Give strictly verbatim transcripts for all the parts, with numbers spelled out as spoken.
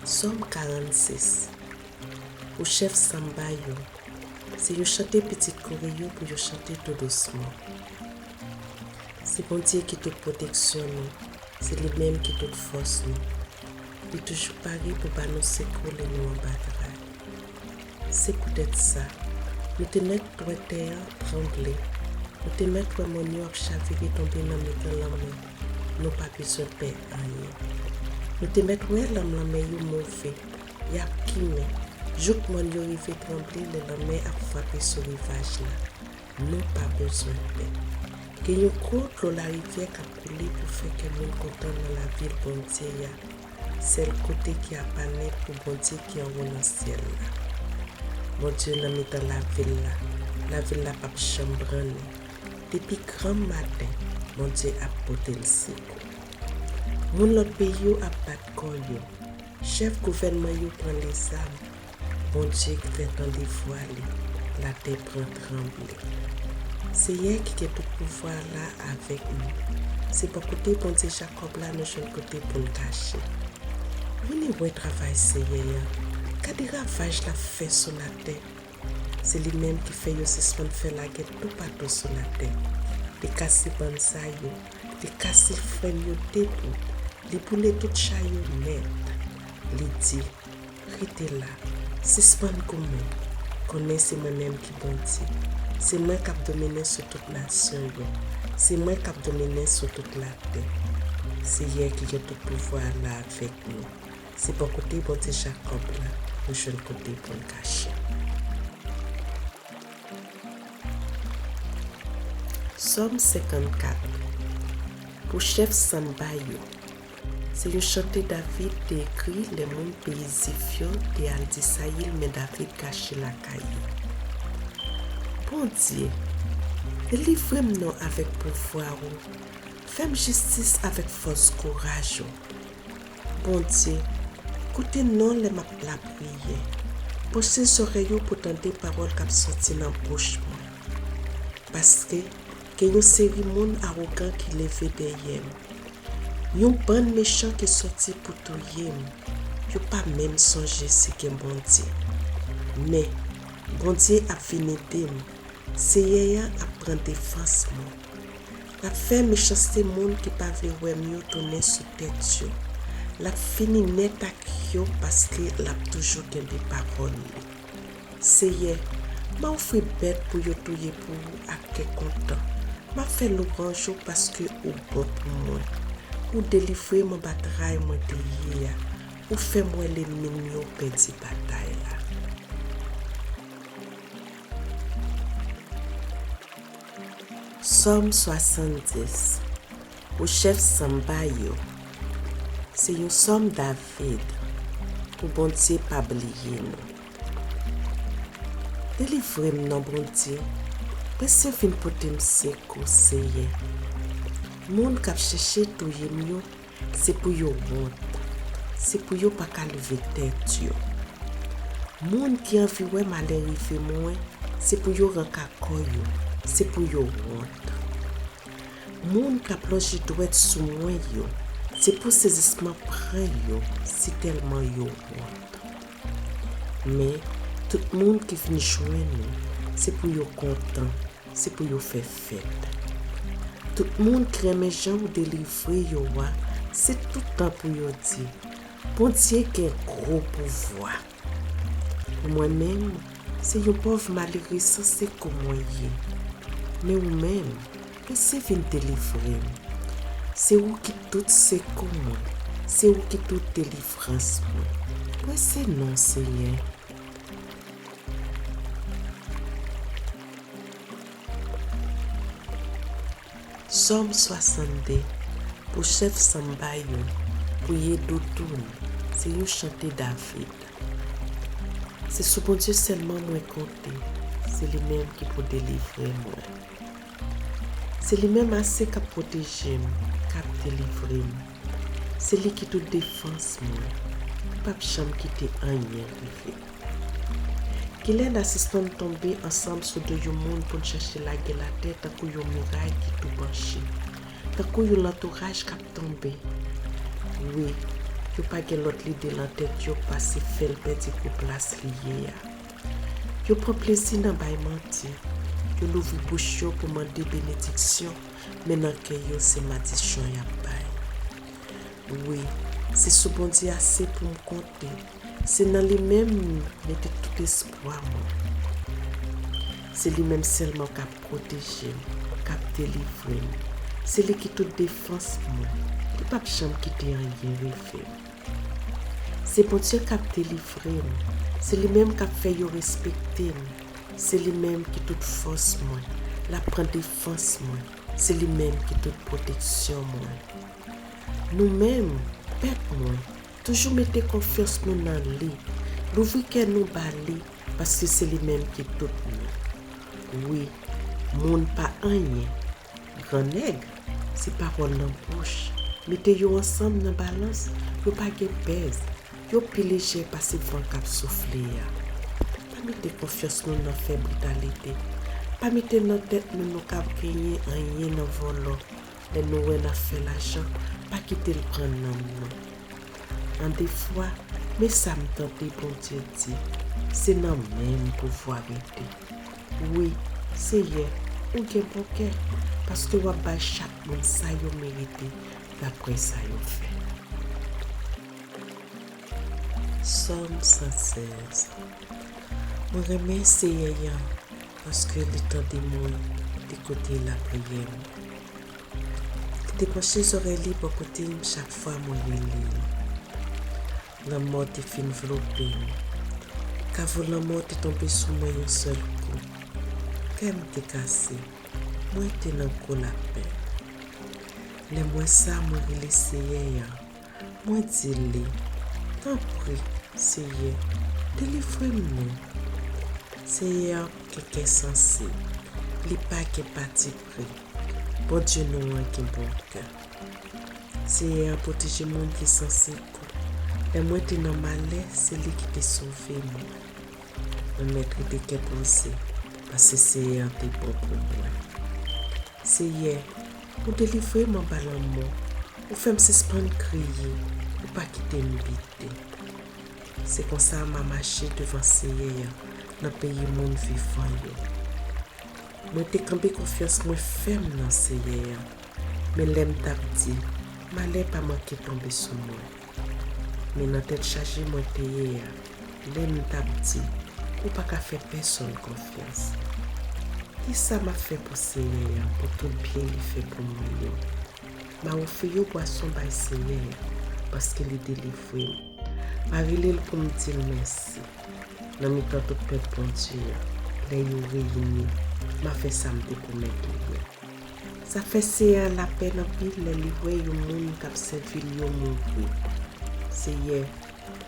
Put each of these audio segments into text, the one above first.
Sòm karannsis. Pou chèf sanba yo, se yon chante pitit kore yo pou yo chante tou dousman. Se Bondye ki tout pwoteksyon nou, se li menm ki tout fòs nou. Li toujou pare pou ba nou sekou lè nou anba tray. Se poutèt sa, nou te mèt wè tè a tranble, nou te mèt wè mòn yo ap chavire tonbe nan mitan lanmè, nou pa bezwen pè anyen. Nou te mèt wè lanm lanmè yo move, y ap kimen, jouk mòn yo rive tranble lè lanmè ap frape sou rivaj la. Nou pa bezwen pè. Gen yon gwo dlo larivyè k ap koule pou fè kè moun kontan nan lavil Bondye a, sèl kote ki apa nèt pou Bondye ki anwo nan syèl la. Bondye nan mitan lavil la, lavil la p ap janm brannen. Depi granm maten, Bondye ap pote l sekou. Moun lòt peyi yo ap bat kò yo, chèf gouvènman yo pran lezam, Bondye k fè tande vwa li, latè pran tranble. Seyè ki gen tout pouvwa la avèk nou. Se bò kote Bondye Jakòb la nou jwenn kote pou n kache. Vini wè travay Seyè a. Gade ravaj l ap fè sou latè. Se li menm ki fè yo sispann fè lagè toupatou sou latè. Li kase bann sa yo, li kase frèn yo debout, li boule tout cha yo nèt. Li di, Rete la, sispann goumen, konnen se mwen menm ki Bondye. Se mwen k ap dominen sou tout nasyon yo, se mwen k ap dominen sou tout latè. Seyè ki gen tout pouvwa a la avèk nou. Se bò kote Bondye Jakòb la nou jwenn kote pou n kache. Sòm senkannkat. Pou chèf sanba yo. Se yon chante David te ekri lè moun peyi Zif yo te al di Sayil men David kache lakay yo. Bondye, delivre m non avèk pouvwa ou, fè m jistis avèk fòs kouraj ou. Bondye, koute non lè m ap lapriyè. Pwoche zòrèy ou pou tande pawòl k ap sòti nan bouch mwen. Paske gen yon seri moun awogan ki leve dèyè m. Yon bann mechan ki sòti pou touye m. Yo pa menm sonje si gen Bondye. Men, Bondye ap vin ede m. Seyè a ap pran defans mwen. L ap fè mechanste moun ki pa vle wè m yo tounen sou tèt yo. L ap fini nèt ak yo paske l ap toujou kenbe pawòl li. Seyè, m a ofri bèt pou yo touye pou ou ak kè kontan. M ap fè lwanj ou paske ou bon pou mwen. Ou delivre m anba tray mwen te ye a. Ou fè m wè lènmi m yo pèdi batay la. Sòm swasanndis. Pou chèf sanba yo. Se yon sòm David. Pou Bondye pa bliye nou. Delivre m non Bondye. Prese vin pote m sekou, Seyè. Moun k ap chèche touye m yo, se pou yo wont. Se pou yo pa ka leve tèt yo. Moun ki anvi wè malè rive mwen, se pou yo ranka kò yo, se pou yo wont. Moun k ap lonje dwèt sou mwen yo, se pou sezisman pran yo, sitèlman yo wont. Men, tout moun ki vin jwenn ou, se pou yo kontan, se pou yo fè fèt. Tout moun ki renmen jan ou delivre yo a, se tout tan pou yo di, Bondye gen gwo pouvwa. Pou mwen menm, se yon pòv malere san sekou mwen ye. Men ou menm, prese vin delivre m. Se ou ki tout sekou mwen, se ou ki tout delivrans mwen. Prese non, Seyè. Sòm swasannde. Pou chèf sanba yo, pou Yedoutun, se yon chante David. Se sou Bondye sèlman mwen konte, se li menm ki pou delivre mwen. Se li menm ase k ap pwoteje m, k ap delivre m. Se li ki tout defans mwen, li p ap janm kite anyen rive m. Kilè n a sispann tonbe ansanm sou do yon moun pou n chache lage l atè tankou yon miray ki tou panche, tankou yon lantouraj k ap tonbe? Wi, Yo pa gen lòt lide nan tèt yo pase fè l pèdi gwo plas li ye a. Yo pran plezi nan bay manti. Yo louvri bouch yo pou mande benediksyon, men nan kè yo, se madisyon y ap bay. Wi, se sou Bondye ase pou m konte. Se nan li menm m mete tout espwa mwen. Se li menm sèlman k ap pwoteje m, k ap delivre m. Se li ki tout defans mwen. Li p ap janm kite anyen rive m. Se Bondye k ap delivre m. Se li menm k ap fè yo respekte m. Se li menm ki tout fòs mwen. L ap pran defans mwen. Se li menm ki tout pwoteksyon mwen. Nou menm, pèp mwen, toujou mete konfyans nou nan li. Louvri kè nou ba li, paske se li menm ki tout nou. Wi, moun pa anyen. Gran nèg, se pawòl nan bouch. Mete yo ansanm nan balans, yo pa gen pèz. Yo pi lejè pase van k ap soufle a. Pa mete konfyans nou nan fè britalite. Pa mete nan tèt nou nou ka genyen anyen nan vòlò. Lè nou wè n ap fè lajan, pa kite l pran nanm nou. An defwa, men sa m tande Bondye di, se nan men m pouvwa rete. Wi, Seyè, ou gen bon kè, paske w ap bay chak moun sa yo merite, daprè sa yo fè. Sòm san sèz. Mwen renmen Seyè a, paske li tande mwen, li koute lapriyè m. Li te panche zòrèy li bò kote m chak fwa mwen rele l. Lanmò te fin vlope m. Kavo lanmò te tonbe sou mwen yon sèl kou. Kè m te kase. Mwen te nan gwo lapenn. Lè m wè sa, mwen rele Seyè a. Mwen di li, tanpri, Seyè, delivre m non. Seyè a gen kè sansib. Li pa gen patipri. Bondye nou an gen bon kè. Seyè a pwoteje moun ki san sekou. Lè mwen te nan malè, se li ki te sove mwen. Mwen mèt rete kè poze, paske Seyè a te bon pou mwen. Seyè, ou delivre m anba lanmò, ou fè m sispann kriye, ou pa kite m bite. Se konsa m a mache devan Seyè a nan peyi moun vivan yo. Mwen te kenbe konfyans mwen fèm nan Seyè a. Men lè m t ap di, malè pa manke tonbe sou mwen. Men nan tèt chaje mwen te ye a, lè m t ap di, ou pa ka fè pèsonn konfyans. Kisa m ap fè pou Seyè a, pou tout byen li fè pou mwen yo? M a ofri yon bwason bay Seyè a, paske li delivre m. M a rele l pou m di l mèsi. Nan mitan tout pèp Bondye a, lè yo reyini, m a fè sa m te pwomèt li yo. Sa fè Seyè a lapèn anpil lè li wè yon moun k ap sèvi l yo mouri. Seyè,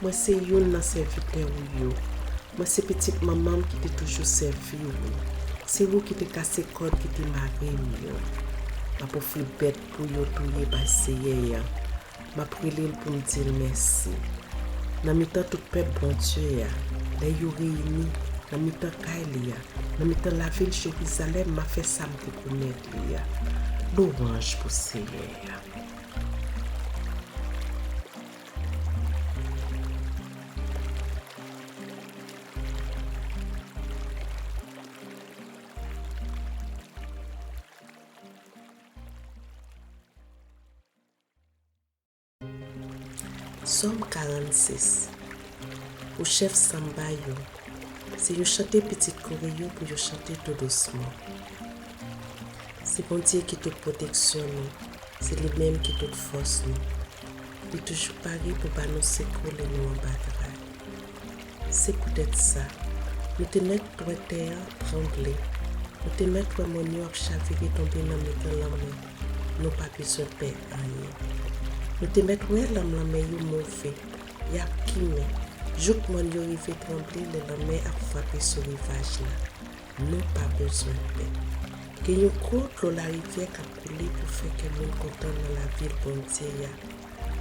mwen se youn nan sèvitè ou yo. Mwen se pitit manman m ki te toujou sèvi w. Se ou ki te kase kòd ki te mare m yo. M ap ofri bèt pou yo touye bay Seyè a. M ap rele l pou m di l mèsi. Nan mitan tout pèp Bondye a, lè yo reyini, nan mitan kay li a, nan mitan lavil Jerizalèm, m a fè sa m te pwomèt li a. Lwanj pou Seyè a. Sòm karannsis. Pou chèf sanba yo, se yon chante pitit Kore yo pou yo chante tou dousman. Se Bondye ki tout pwoteksyon nou, se li menm ki tout fòs nou. Li toujou pare pou ba nou sekou lè nou anba tray. Se poutèt sa, nou te mèt wè tè a tranble. Nou te mèt wè mòn yo ap chavire tonbe nan mitan lanmè. Nou pa bezwen pè anyen. Nou te mèt wè lanm lanmè yo move, y ap kimen, jouk mòn yo rive tranble lè lanmè ap frape sou rivaj la. Nou pa bezwen pè. Gen yon gwo dlo larivyè k ap koule pou fè kè moun kontan nan lavil Bondye a,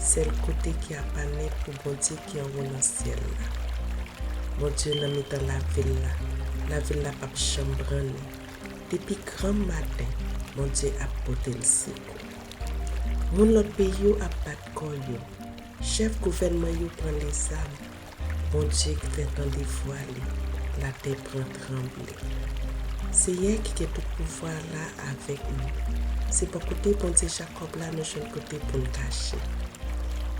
sèl kote ki aparnèt pou Bondye ki anwo nan syèl la. Bondye nan mitan lavil la, lavil la p ap janm brannen. Depi granmmaten, Bondye ap pote l sekou. Moun lòt peyi yo ap bat kò yo, Chèf gouvènman yo pran lezam. Bondye fè tande vwa li, latè pran tranble. Seyè ki gen tout pouvwa a la avèk nou. Se bò kote Bondye Jakòb la nou jwenn kote pou n kache.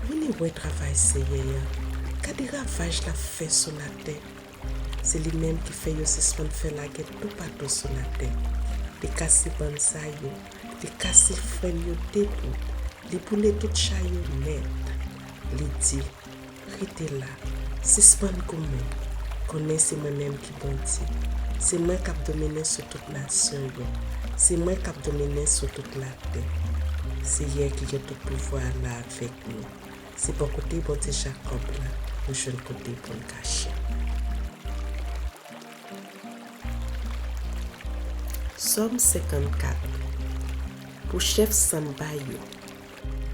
Vini wè travay Seyè a. Gade ravaj l ap fè sou latè. Se li menm ki fè yo sispann fè lagè toupatou sou latè. Li kase bann sa yo, li kase frèn yo debout, li boule tout cha yo nèt. Li di, rete la, sispann goumen, konnen se mwen menm ki Bondye. Se mwen k ap dominen sou tout nasyon yo, se mwen k ap dominen sou tout latè. Seyè ki gen tout pouvwa a la avèk nou. Se bò kote Bondye Jakòb la nou jwenn kote pou n kache. Sòm senkannkat. Pou chèf sanba yo.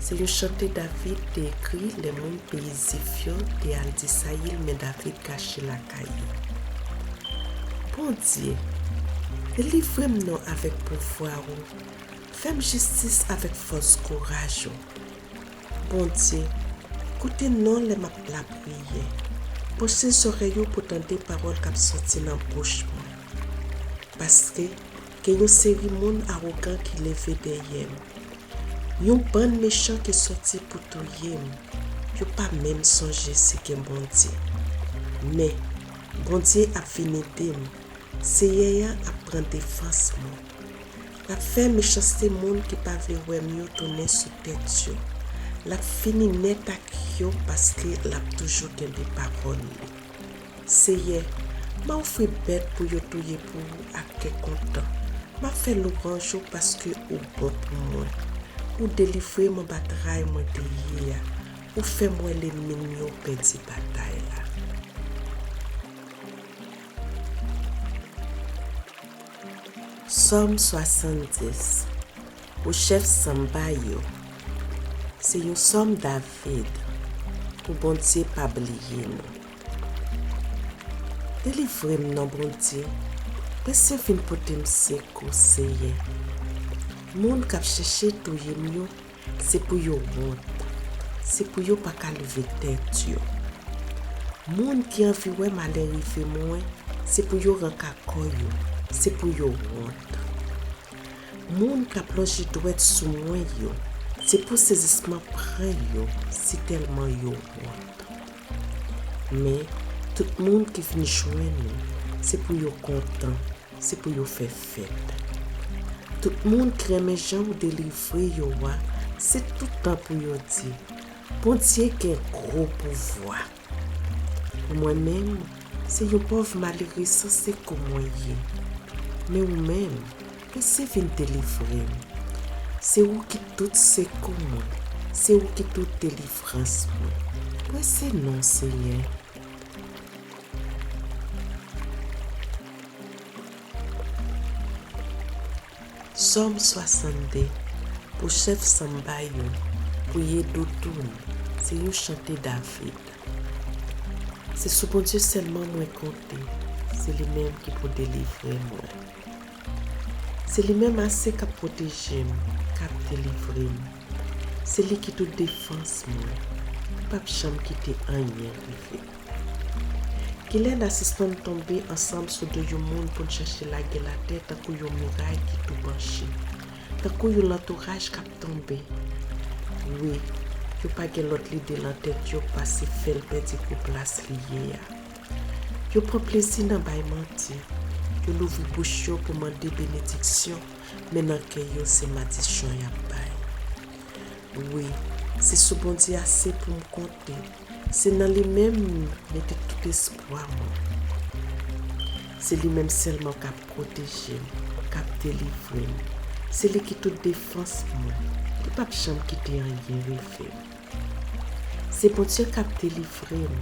Se yon chante David te ekri lè moun peyi Zif yo te al di Sayil men David kache lakay yo. Bondye, delivre m non avèk pouvwa ou. Fè m jistis avèk fòs kouraj ou. Bondye, koute non lè m ap lapriyè. Panche zòrèy ou pou tande pawòl k ap soti nan bouch mwen. Paske gen yon seri moun awogan ki leve dèyè m. Yon bann mechan ki sòti pou touye m. Yo pa menm sonje si gen Bondye. Men, Bondye ap vin ede m. Seyè a ap pran defans mwen. L ap fè mechanste moun ki pa vle wè m yo tounen sou tèt yo. L ap fini nèt ak yo paske l ap toujou kenbe pawòl li. Seyè, m a ofri bèt pou yo touye pou ou ak kè kontan. M ap fè lwanj ou paske ou bon pou mwen. Ou delivre m anba tray mwen te ye a. Ou fè m wè lènmi m yo pèdi batay la. Sòm swasanndis. Pou chèf sanba yo. Se yon sòm David. Pou Bondye pa bliye nou. Delivre m non Bondye. Prese vin pote m sekou, Seyè. Moun k ap chèche touye m yo, se pou yo wont. Se pou yo pa ka leve tèt yo. Moun ki anvi wè malè rive mwen, se pou yo ranka kò yo, se pou yo wont. Moun k ap lonje dwèt sou mwen yo, se pou sezisman pran yo, sitèlman yo wont. Men, tout moun ki vin jwenn ou, se pou yo kontan, se pou yo fè fèt. Tout moun ki renmen jan w delivre yo a, se tout tan pou yo di, Bondye gen gwo pouvwa. Mwen menm, se yon pòv malere san sekou mwen ye. Men ou menm, prese vin delivre m. Se ou ki tout sekou mwen, se ou ki tout delivrans mwen. Prese non, Seyè. Sòm swasanndde. Pou chèf sanba yo, pou Yedoutun, se yon chante David. Se sou Bondye sèlman mwen konte, se li menm ki pou delivre mwen. Se li menm ase k ap pwoteje m, k ap delivre m. Se li ki tout defans mwen, li p ap janm kite anyen rive m. Kilè n a sispann tonbe ansanm sou do yon moun pou n chache lage l atè tankou yon miray ki tou panche, tankou yon lantouraj k ap tonbe? Wi, yo pa gen lòt lide nan tèt yo pase fè l pèdi gwo plas li ye a. Yo pran plezi nan bay manti, yo louvri bouch yo pou mande benediksyon, men nan kè yo se madichon y ap bay. Wi, se sou Bondye ase pou m konte. Se nan li menm m mete tout espwa mwen. Se li menm sèlman k ap pwoteje m, k ap delivre m. Se li ki tout defans mwen. Li p ap janm kite anyen rive m. Se Bondye k ap delivre m.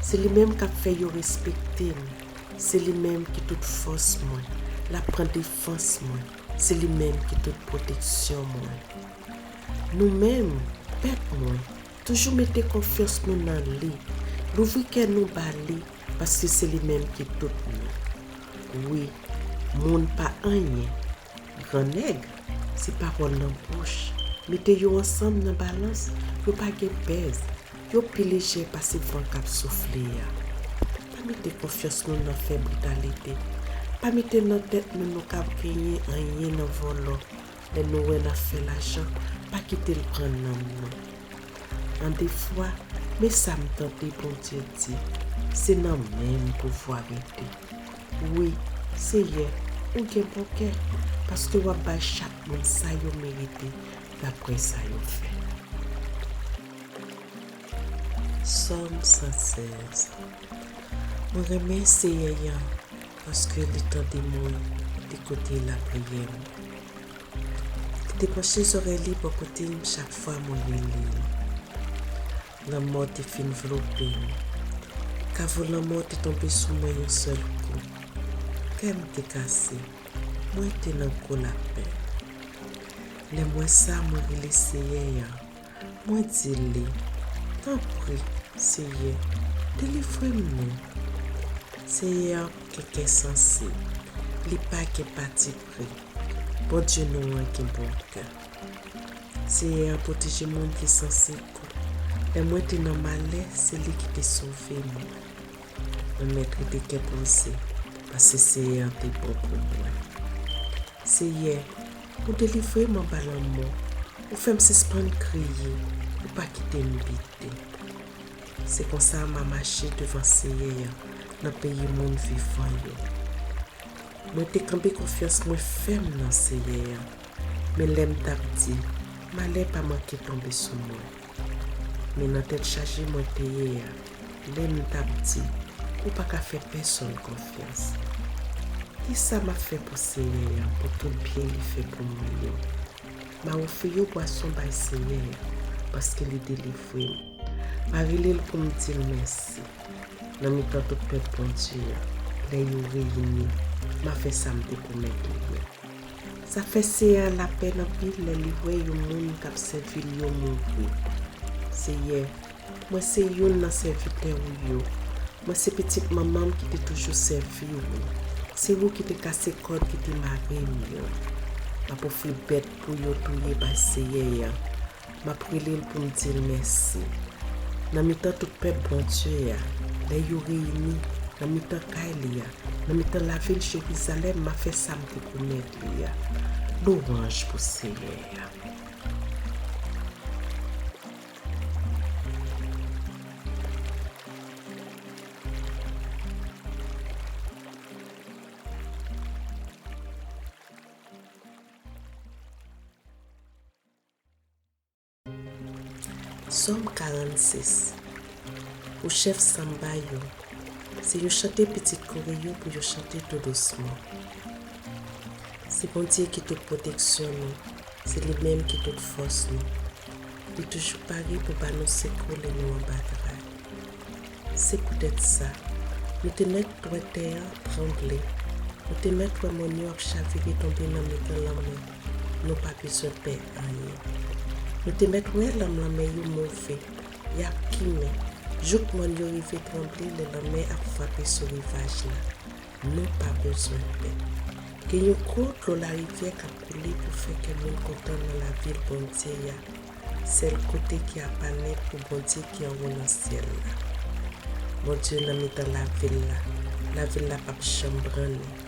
Se li menm k ap fè yo respekte m. Se li menm ki tout fòs mwen. L ap pran defans mwen. Se li menm ki tout pwoteksyon mwen. Nou menm, pèp mwen, toujou mete konfyans nou nan li. Louvri kè nou ba li, paske se li menm ki tout nou. Wi, moun pa anyen. Gran nèg, se pawòl nan bouch. Mete yo ansanm nan balans, yo pa gen pèz. yo pi lejè pase van k ap soufle a. Pa mete konfyans nou nan fè britalite. Pa mete nan tèt nou nou ka genyen anyen nan vòlò. Lè nou wè n ap fè lajan, pa kite l pran nanm nou. An defwa, men sa m tande Bondye di, se nan men m pou w rete. Wi, Seyè, ou gen bon kè, paske w ap bay chak moun sa yo merite, dapre sa yo fè. Sòm san sèz. Mwen renmen Seyè a, paske li tande mwen, li koute lapriyè mwen. Li te panche zòrèy li bò kote m chak fwa mwen rele l. Lanmò te fin vlope m. Kavo lanmò te tonbe sou mwen yon sèl kou. Kè m te kase. Mwen te nan gwo lapenn. Lè m wè sa, mwen rele Seyè a. Mwen di li, tanpri, Seyè, delivre m non. Seyè an gen kè sansib, li pa gen patipri. Bondye nou an gen bon kè. Seyè an pwoteje moun ki sansib. Lè mwen te nan malè, se li ki te sove mwen. Mwen mèt rete kè poze, paske Seyè an te bon pou mwen. Seyè, ou delivre m anba lanmò, ou fè m sispann kriye, ou pa kite m bite. Se konsa m a mache devan Seyè a nan peyi moun vivan yo. Mwen te kenbe konfyans mwen fèm nan Seyè a, men lè m t ap di, malè pa manke tonbe sou mwen. Men nan tèt chaje mwen te ye a, lè m t ap di, ou pa ka fè pèsonn konfyans. Kisa m ap fè pou Seyè a, pou tout byen li fè pou mwen yo? M a ofri yon bwason bay Seyè a, paske li delivre m. M a rele l pou m di l mèsi. Nan mitan tout pèp Bondye a, lè yo reyini, m a fè sa m te pwomèt li a. Sa fè Seyè a lapèn anpil lè li wè yon moun k ap sèvi l yo mouri. Seyè, mwen se youn nan sèvitè ou yo. Mwen se pitit manman m ki te toujou sèvi ou. Se ou ki te kase kòd ki te mare m yo. M ap ofri bèt pou yo touye bay Seyè a. M ap rele l pou m di l mèsi. Nan mitan tout pèp Bondye a, lè yo reyini, nan mitan kay li a, nan mitan lavil Jerizalèm, m a fè sa m te pwomèt li a. Lwanj pou Seyè a. Sòm karannsis. Pou chèf sanba yo, se yon chante pitit Kore yo pou yo chante tou dousman. Se Bondye ki tout pwoteksyon nou, se li menm ki tout fòs nou. Li toujou pare pou ba nou sekou lè nou anba tray. Se poutèt sa, nou te mèt wè tè a tranble, nou te mèt wè mòn yo ap chavire tonbe nan mitan lanmè, nou pa bezwen pè anyen. Nou te mèt wè lanm lanmè yo move, y ap kimen, jouk mòn yo rive tranble lè lanmè ap frape sou rivaj la. Nou pa bezwen pè. Gen yon gwo dlo larivyè k ap koule pou fè kè moun kontan nan lavil Bondye a, sèl kote ki apa nèt pou Bondye ki anwo nan syèl la. Bondye nan mitan lavil la, lavil la p ap janm brannen.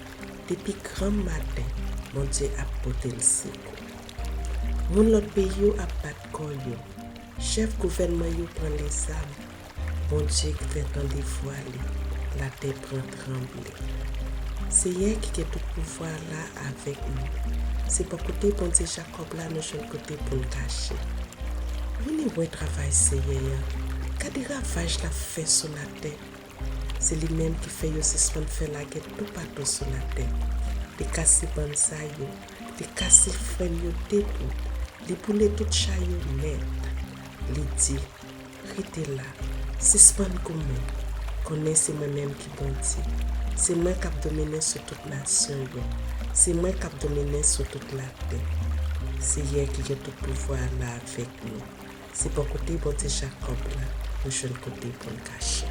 Depi granmmaten, Bondye ap pote l sekou. Moun lòt peyi yo ap bat kò yo. Chèf gouvènman yo pran lèzam. Bondye k fè tande vwa li, latè pran tranble. Seyè ki gen tout pouvwa la avèk nou. Se bò kote Bondye Jakòb la nou jwenn kote pou n kache. Vini wè travay Seyè a. Gade ravaj l ap fè sou latè. Se li menm ki fè yo sispann fè lagè toupatou sou latè. Li kase bann sa yo, li kase frèn yo de bout, li boule tout cha yo nèt. Li di, rete la, sispann goumen, konnen se mwen menm ki Bondye. Se mwen k ap domine sou tout nasyon yo, se mwen k ap domine sou tout latè. Seyè ki gen tout pouvwa la avèk nou. Se bò kote Bondye Jakòb la, nou jwenn kote pou n kache.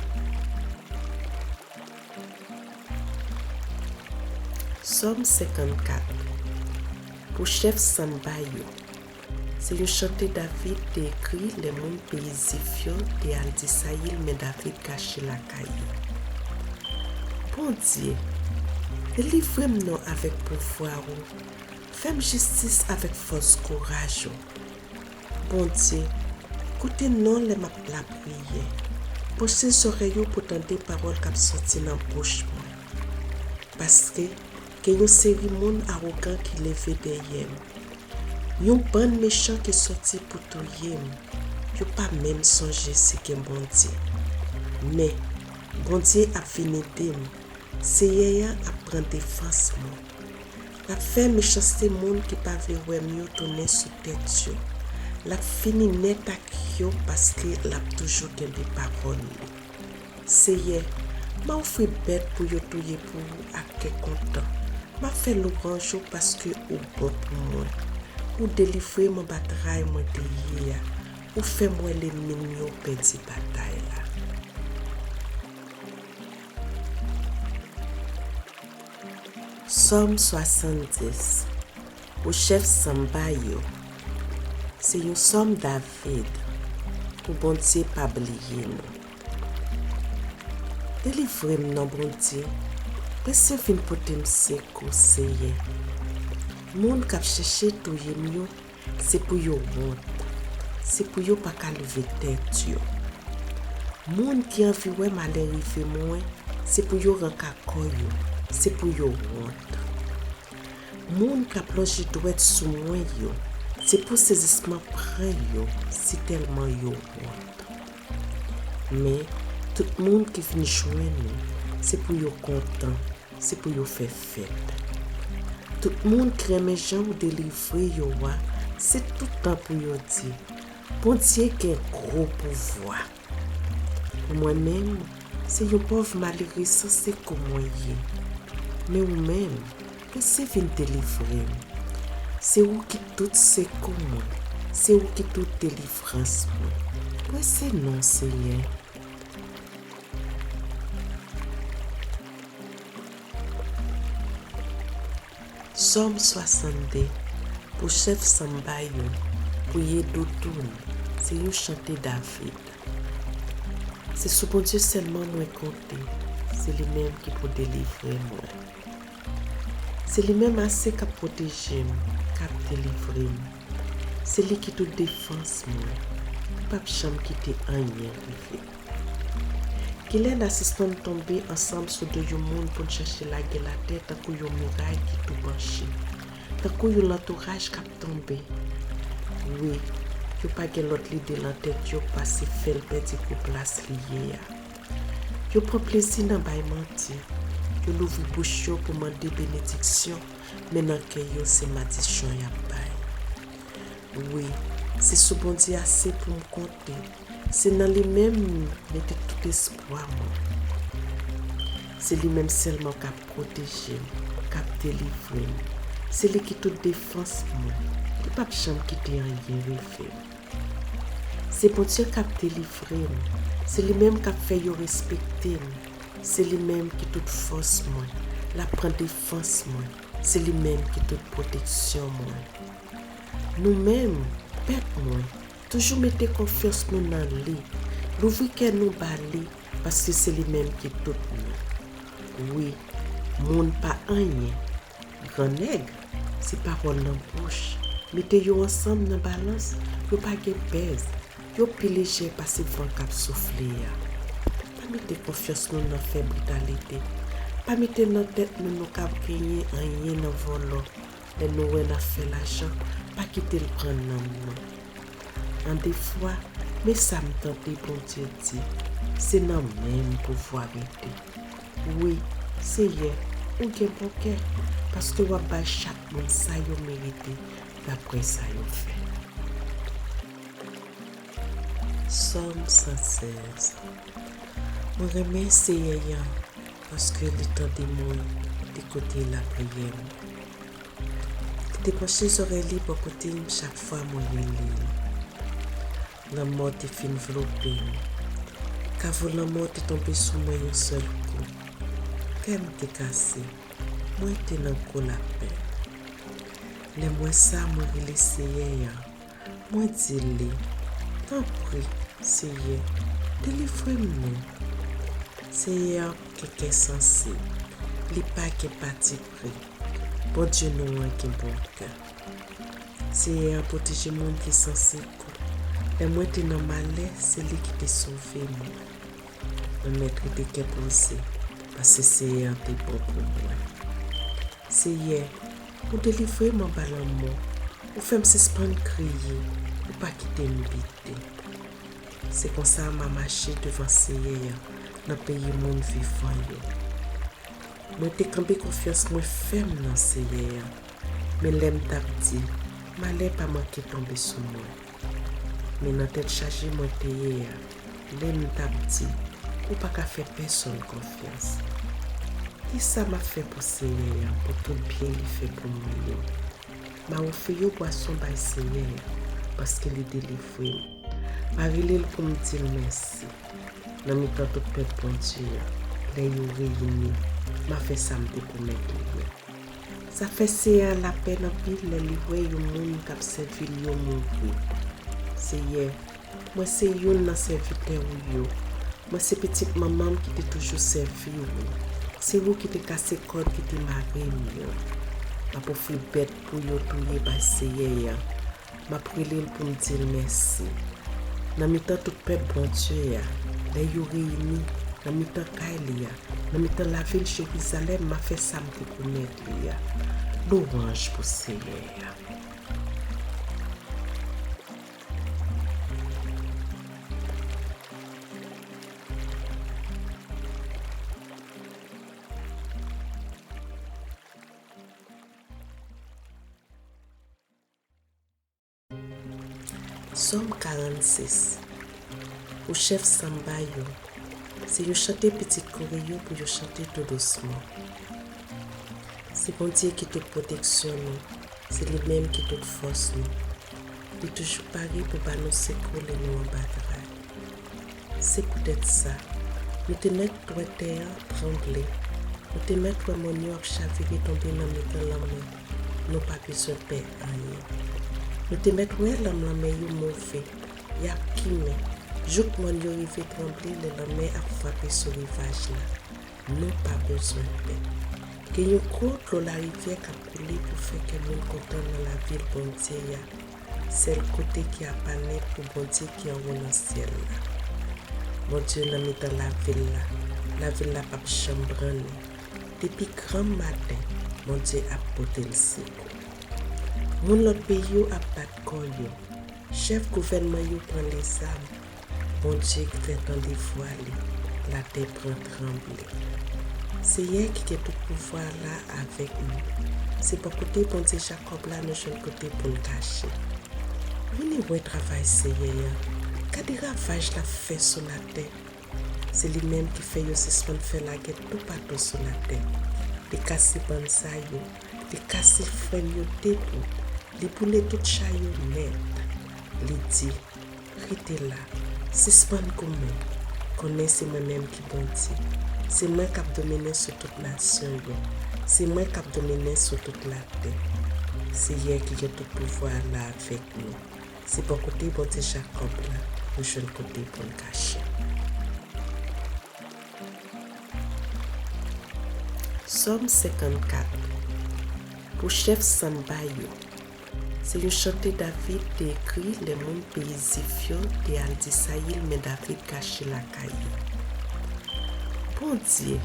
Sòm senkannkat. Pou chèf sanba yo. Se yon chante David te ekri lè moun peyi Zif yo te al disayil, men David kache lakay yo. Bondye, delivre m non avèk pouvwa ou. Fè m jistis avèk fòs kouraj ou. Bondye, koute non lè m ap lapriyè. Panche zòrèy ou pou tande pawòl k ap sòti nan bouch mwen. Paske gen yon seri moun awogan ki leve dèyè m. Yon bann mechan ki sòti pou touye m. Yo pa menm sonje si gen Bondye. Men, Bondye ap vin ede m. Seyè a ap pran defans mwen. L ap fè mechanste moun ki pa vle wè m yo tounen sou tèt yo. L ap fini nèt ak yo paske l ap toujou kenbe pawòl li. Seyè, m a ofri bèt pou yo touye pou ou ak kè kontan. M ap fè lwanj ou paske ou bon pou mwen. Ou delivre m anba tray mwen te ye a. Ou fè m wè lènmi m yo pèdi batay la. Sòm swasanndis. Pou chèf sanba yo. Se yon sòm David. Pou Bondye pa bliye nou. Delivre m non, Bondye. Prese vin pote m sekou, Seyè. Moun k ap chèche touye m yo, se pou yo wont. Se pou yo pa ka leve tèt yo. Moun ki anvi wè malè rive mwen, se pou yo ranka kò yo, se pou yo wont. Moun k ap lonje dwèt sou mwen yo, se pou sezisman pran yo, sitèlman yo wont. Men, tout moun ki vin jwenn ou, se pou yo kontan, se pou yo fè fèt. Tout moun ki renmen jan ou delivre yo a, se tout tan pou yo di, Bondye gen gwo pouvwa. Pou mwen menm, se yon pòv malere san sekou mwen ye. Men ou menm, prese vin delivre m. Se ou ki tout sekou mwen, se ou ki tout delivrans mwen. Prese non, Seyè. Sòm swasanndde. Pou chèf sanba yo. Pou Yedoutun. Se yon chante David. Se sou Bondye sèlman mwen konte. Se li menm ki pou delivre mwen. Se li menm ase k ap pwoteje m, k ap delivre m. Se li ki tout defans mwen. Li p ap janm kite anyen rive m. Kilè n asiste n tonbe ansanm sou do yon moun pou n chache lage l atè tankou yon miray ki tou panche, tankou yon lantouraj k ap tonbe? Wi, yo pa gen lòt lide nan tèt yo pase fè l pèdi gwo plas li ye a. Yo pran plezi nan bay manti. Yo louvri bouch yo pou mande benediksyon, men nan kè yo se madisyon y ap bay. Wi, se sou Bondye ase pou m konte. Se nan li menm m mete tout espwa mwen. Se li menm sèlman k ap pwoteje m, k ap delivre m. Se li ki tout defans mwen. Li p ap janm kite anyen rive m. Se Bondye k ap delivre m. Se li menm k ap fè yo respekte m. Se li menm ki tout fòs mwen. L ap pran defans mwen. Se li menm ki tout pwoteksyon mwen. Nou menm, pèp mwen, toujou mete konfyans nou nan li. Louvri kè nou ba li, paske se li menm ki tout nou. Wi, moun pa anyen. Gran nèg, se pawòl nan bouch. Mete yo ansanm nan balans, yo pa gen pèz. Yo pi lejè pase van k ap soufle a. Pa mete konfyans nou nan fè britalite. Pa mete nan tèt nou nou kab genyen anyen nan vòlò. Lè nou wè n ap fè lajan, pa kite l pran nanm nou. Nan defwa, men sa m tande Bondye di, se nan men m pouvwa rete. Wi, Seyè, ou gen bon kè, paske w ap bay chak moun sa yo merite, daprè sa yo fè. Sòm san sèz. Mwen renmen Seyè a, paske li tande mwen, li koute lapriyè m. Li te panche zòrèy li bò kote m chak fwa mwen rele l. Lanmò te fin vlope m. Kavo lanmò te tonbe sou mwen yon sèl kou. Kè m te kase. Mwen te nan gwo lapenn. Lè m wè sa, mwen rele Seyè a. Mwen di li, tanpri, Seyè, delivre m non. Seyè an gen kè sansib, li pa gen patipri. Bondye nou an gen bon kè. Seyè an pwoteje moun ki san sekou. Lè mwen te nan malè, se li ki te sove mwen. Mwen mèt rete kè poze, paske Seyè an te bon pou mwen. Seyè, ou delivre m anba lanmò, ou fè m sispann kriye, ou pa kite m bite. Se konsa m a mache devan Seyè a nan peyi moun vivan yo. Mwen te kanpe konfyans mwen fèm nan Seyè a, men lè m t ap di, malè pa manke tonbe sou mwen. Men nan tèt chaje mwen te ye a, lè m t ap di, ou pa ka fè pèsonn konfyans. Kisa m ap fè pou Seyè a, pou tout byen li fè pou mwen yo? M a ofri yon bwason bay Seyè a, paske li delivre m. M a rele l pou m di l mèsi. Nan mitan tout pèp Bondye a, lè yo reyini, m a fè sa m te pwomèt li yo. Sa fè Seyè a lapèn anpil lè li wè yon moun k ap sèvi l yo mouri. Seyè, mwen se youn nan sèvitè ou yo. Mwen se pitit manman m ki te toujou sèvi ou. Se ou ki te kase kòd ki te mare m yo. M ap ofri bèt pou yo touye bay Seyè a. M ap rele l pou m di l mèsi. Nan mitan tout pèp Bondye a, lè yo reyini, nan mitan kay li a, nan mitan lavil Jerizalèm, m a fè sa m te pwomèt li a. Lwanj pou Seyè a. Sòm karannsis. Pou chèf sanba yo, se yo chante pitit Kore yo pou yo chante tou dousman. Se Bondye ki tout pwoteksyon nou, se li menm ki tout fòs nou. Li toujou pare pou ba nou sekou lè nou anba tray. Se poutèt sa, nou te mèt wè tè a tranble, nou te mèt wè mòn yo ap chavire tonbe nan mitan lanmè, nou pa bezwen pè anyen. Nou te mèt wè lanm lanmè yo move, y ap kimen, jouk mòn yo rive tranble lè lanmè ap frape sou rivaj la. Nou pa bezwen pè. Gen yon gwo dlo larivyè k ap koule pou fè kè moun kontan nan lavil Bondye a, sèl kote ki apa nèt pou Bondye ki anwo nan syèl la. Bondye nan mitan lavil la, lavil la p ap janm brannen. Depi granm maten, Bondye ap pote l sekou. Moun lòt peyi yo ap bat kò yo, chèf gouvènman yo pran lezam, Bondye fè tande vwa li, latè pran tranble. Seyè ki gen tout pouvwa la avèk nou. Se bò kote Bondye Jakòb la nou jwenn kote pou n kache. Vini wè travay Seyè a. Gade ravaj l ap fè sou latè. Se li menm ki fè yo sispann fè lagè toupatou sou latè. Li kase bann sa yo, li kase fwèn yo de bout, li boule tout cha yo nèt. Li di, rete la, sispann goumen, konnen se mwen menm ki Bondye. Se mwen k ap domine sou tout nasyon yo. Se mwen k ap domine sou tout latè. Seyè ki gen tout pouvwa la avèk nou. Se bò kote Bondye Jakòb la, nou jwenn kote pou n kache. Sòm senkannkat. Pou chèf sanba yo. Se yon chante David te ekri lè moun peyi Zif yo te al di Sayil men David kache lakay yo. Bondye,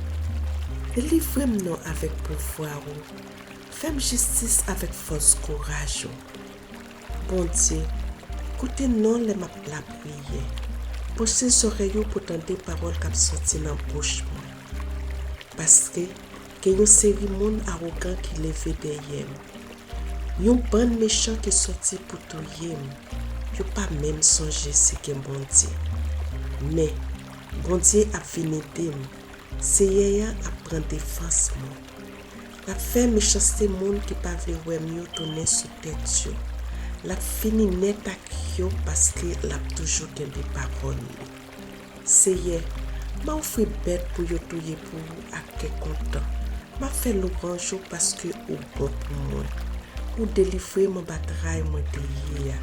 delivre m non avèk pouvwa ou, fè m jistis avèk fòs kouraj ou. Bondye, koute non lè m ap lapriyè. Pwoche zòrèy ou pou tande pawòl k ap soti nan bouch mwen. Paske gen yon seri moun awogan ki leve dèyè m. Yon bann mechan ki soti pou touye m. Yo pa menm sonje si gen Bondye. Men, Bondye ap vin ede m. Seyè a ap pran defans mwen. L ap fè mechanste moun ki pa vle wè m yo tounen sou tèt yo. L ap fini nèt ak yo paske l ap toujou kenbe pawòl li. Seyè, m a ofri bèt pou yo touye pou ou ak kè kontan. M ap fè lwanj ou paske ou bon pou mwen. Ou delivre m anba tray mwen te ye a.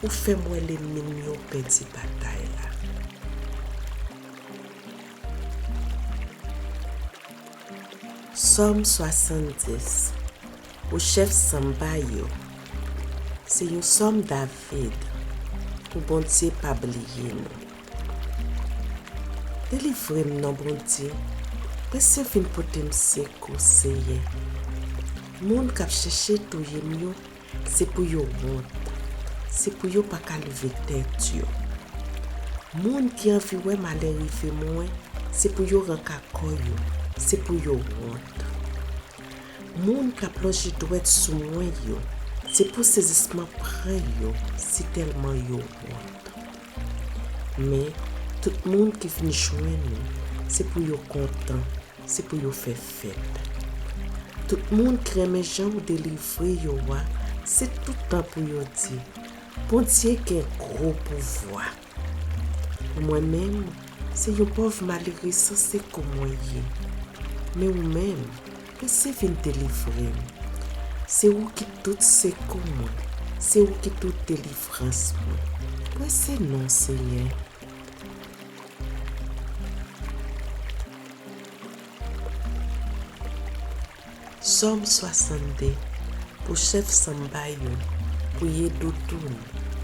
ou fè m wè lènmi m yo pèdi batay la. Sòm swasanndis. Pou chèf sanba yo. Se yon sòm David, pou Bondye pa bliye nou. Delivre m non, Bondye, prese vin pote m sekou, Seyè. Moun k ap chèche touye m yo, se pou yo wont, se pou yo pa ka leve tèt yo. Moun ki anvi wè malè rive mwen, se pou yo ranka kò yo, se pou yo wont. Moun k ap lonje dwèt sou mwen yo, se pou sezisman pran yo, sitèlman yo wont. Men, tout moun ki vin jwenn ou, se pou yo kontan, se pou yo fè fèt. Tout moun ki renmen jan ou delivre yo a, se tout tan pou yo di, Bondye gen gwo pouvwa. Mwen menm, se yon pòv malere san sekou mwen ye. Men ou menm, prese vin delivre m. Se ou ki tout sekou mwen, se ou ki tout delivrans mwen. Prese non, Seyè. Sòm swasannde. Pou chèf sanba yo, pou Yedoutun,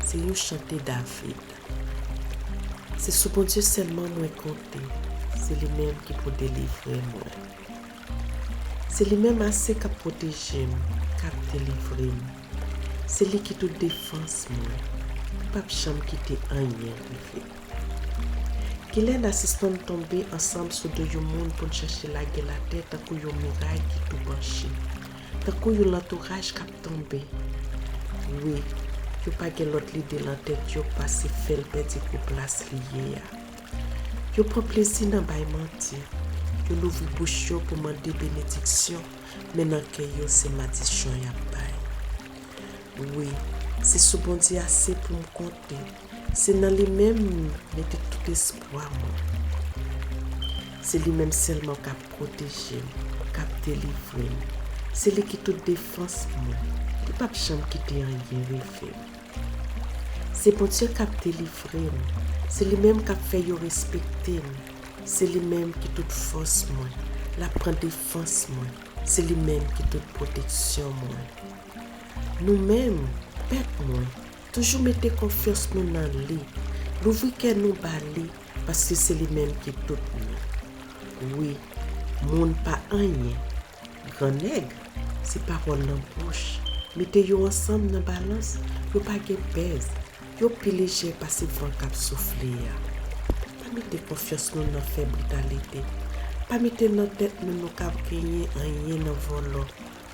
se yon chante David. Se sou Bondye sèlman mwen konte, se li menm ki pou delivre mwen. Se li menm ase k ap pwoteje m, k ap delivre m. Se li ki tout defans mwen, li p ap janm kite anyen rive. Kilè n a sispann tonbe ansanm sou do yon moun pou n chache lage l atè tankou yon miray ki tou panche, tankou yon lantouraj k ap tonbe? Wi, yo pa gen lòt lide nan tèt yo pase fè l pèdi gwo plas li ye a. Yo pran plezi nan bay manti, yo louvri bouch yo pou mande benediksyon, men nan kè yo se madichon y ap bay. Wi, se sou Bondye ase pou m konte. Se nan li menm m mete tout espwa mwen. Se li menm sèlman k ap pwoteje m, k ap delivre m. Se li ki tout defans mwen. Li p ap janm kite anyen rive m. Se Bondye k ap delivre m. Se li menm k ap fè yo respekte m. Se li menm ki tout fòs mwen. L ap pran defans mwen. Se li menm ki tout pwoteksyon mwen. Nou menm, pèp mwen, toujou mete konfyans nou nan li. Louvri kè nou ba li, paske se li menm ki tout nou. Wi, moun pa anyen. Gran nèg, se pawòl nan bouch. Mete yo ansanm nan balans, yo pa gen pèz. Yo pi lejè pase van k ap soufle a. Pa mete konfyans nou nan fè britalite. Pa mete nan tèt nou nou ka genyen anyen nan vòlò.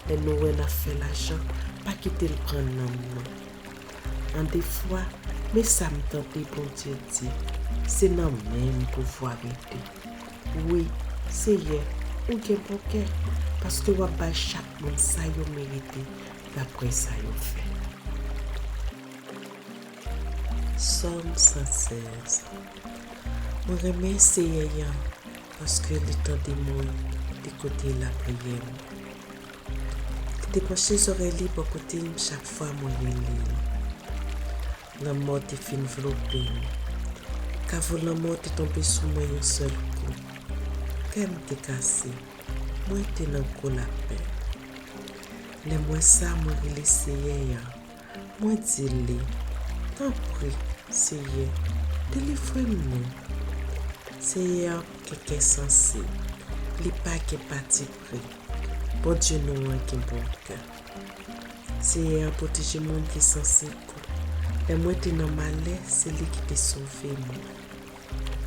Lè nou wè n ap fè lajan, pa kite l pran nanm nou. An defwa, men sa m tande Bondye di, se nan men m pouvwa rete. Wi, Seyè, ou gen bon kè, paske w ap bay chak moun sa yo merite, dapre sa yo fè. Sòm san sèz. Mwen renmen Seyè a, paske li tande mwen, li koute lapriyè mwen. Li te panche zòrèy li bò kote m chak fwa mwen rele l. Lanmò te fin vlope m. Kavo lanmò te tonbe sou mwen yon sèl kou. Kè m te kase. Mwen te nan gwo lapenn. Lè m wè sa, mwen rele Seyè a. Mwen di li, tanpri, Seyè, delivre m non. Seyè a gen kè sansib, li pa gen patipri. Bondye nou an gen bon kè. Seyè a pwoteje moun ki san sekou. Lè mwen te nan malè, se li ki te sove mwen.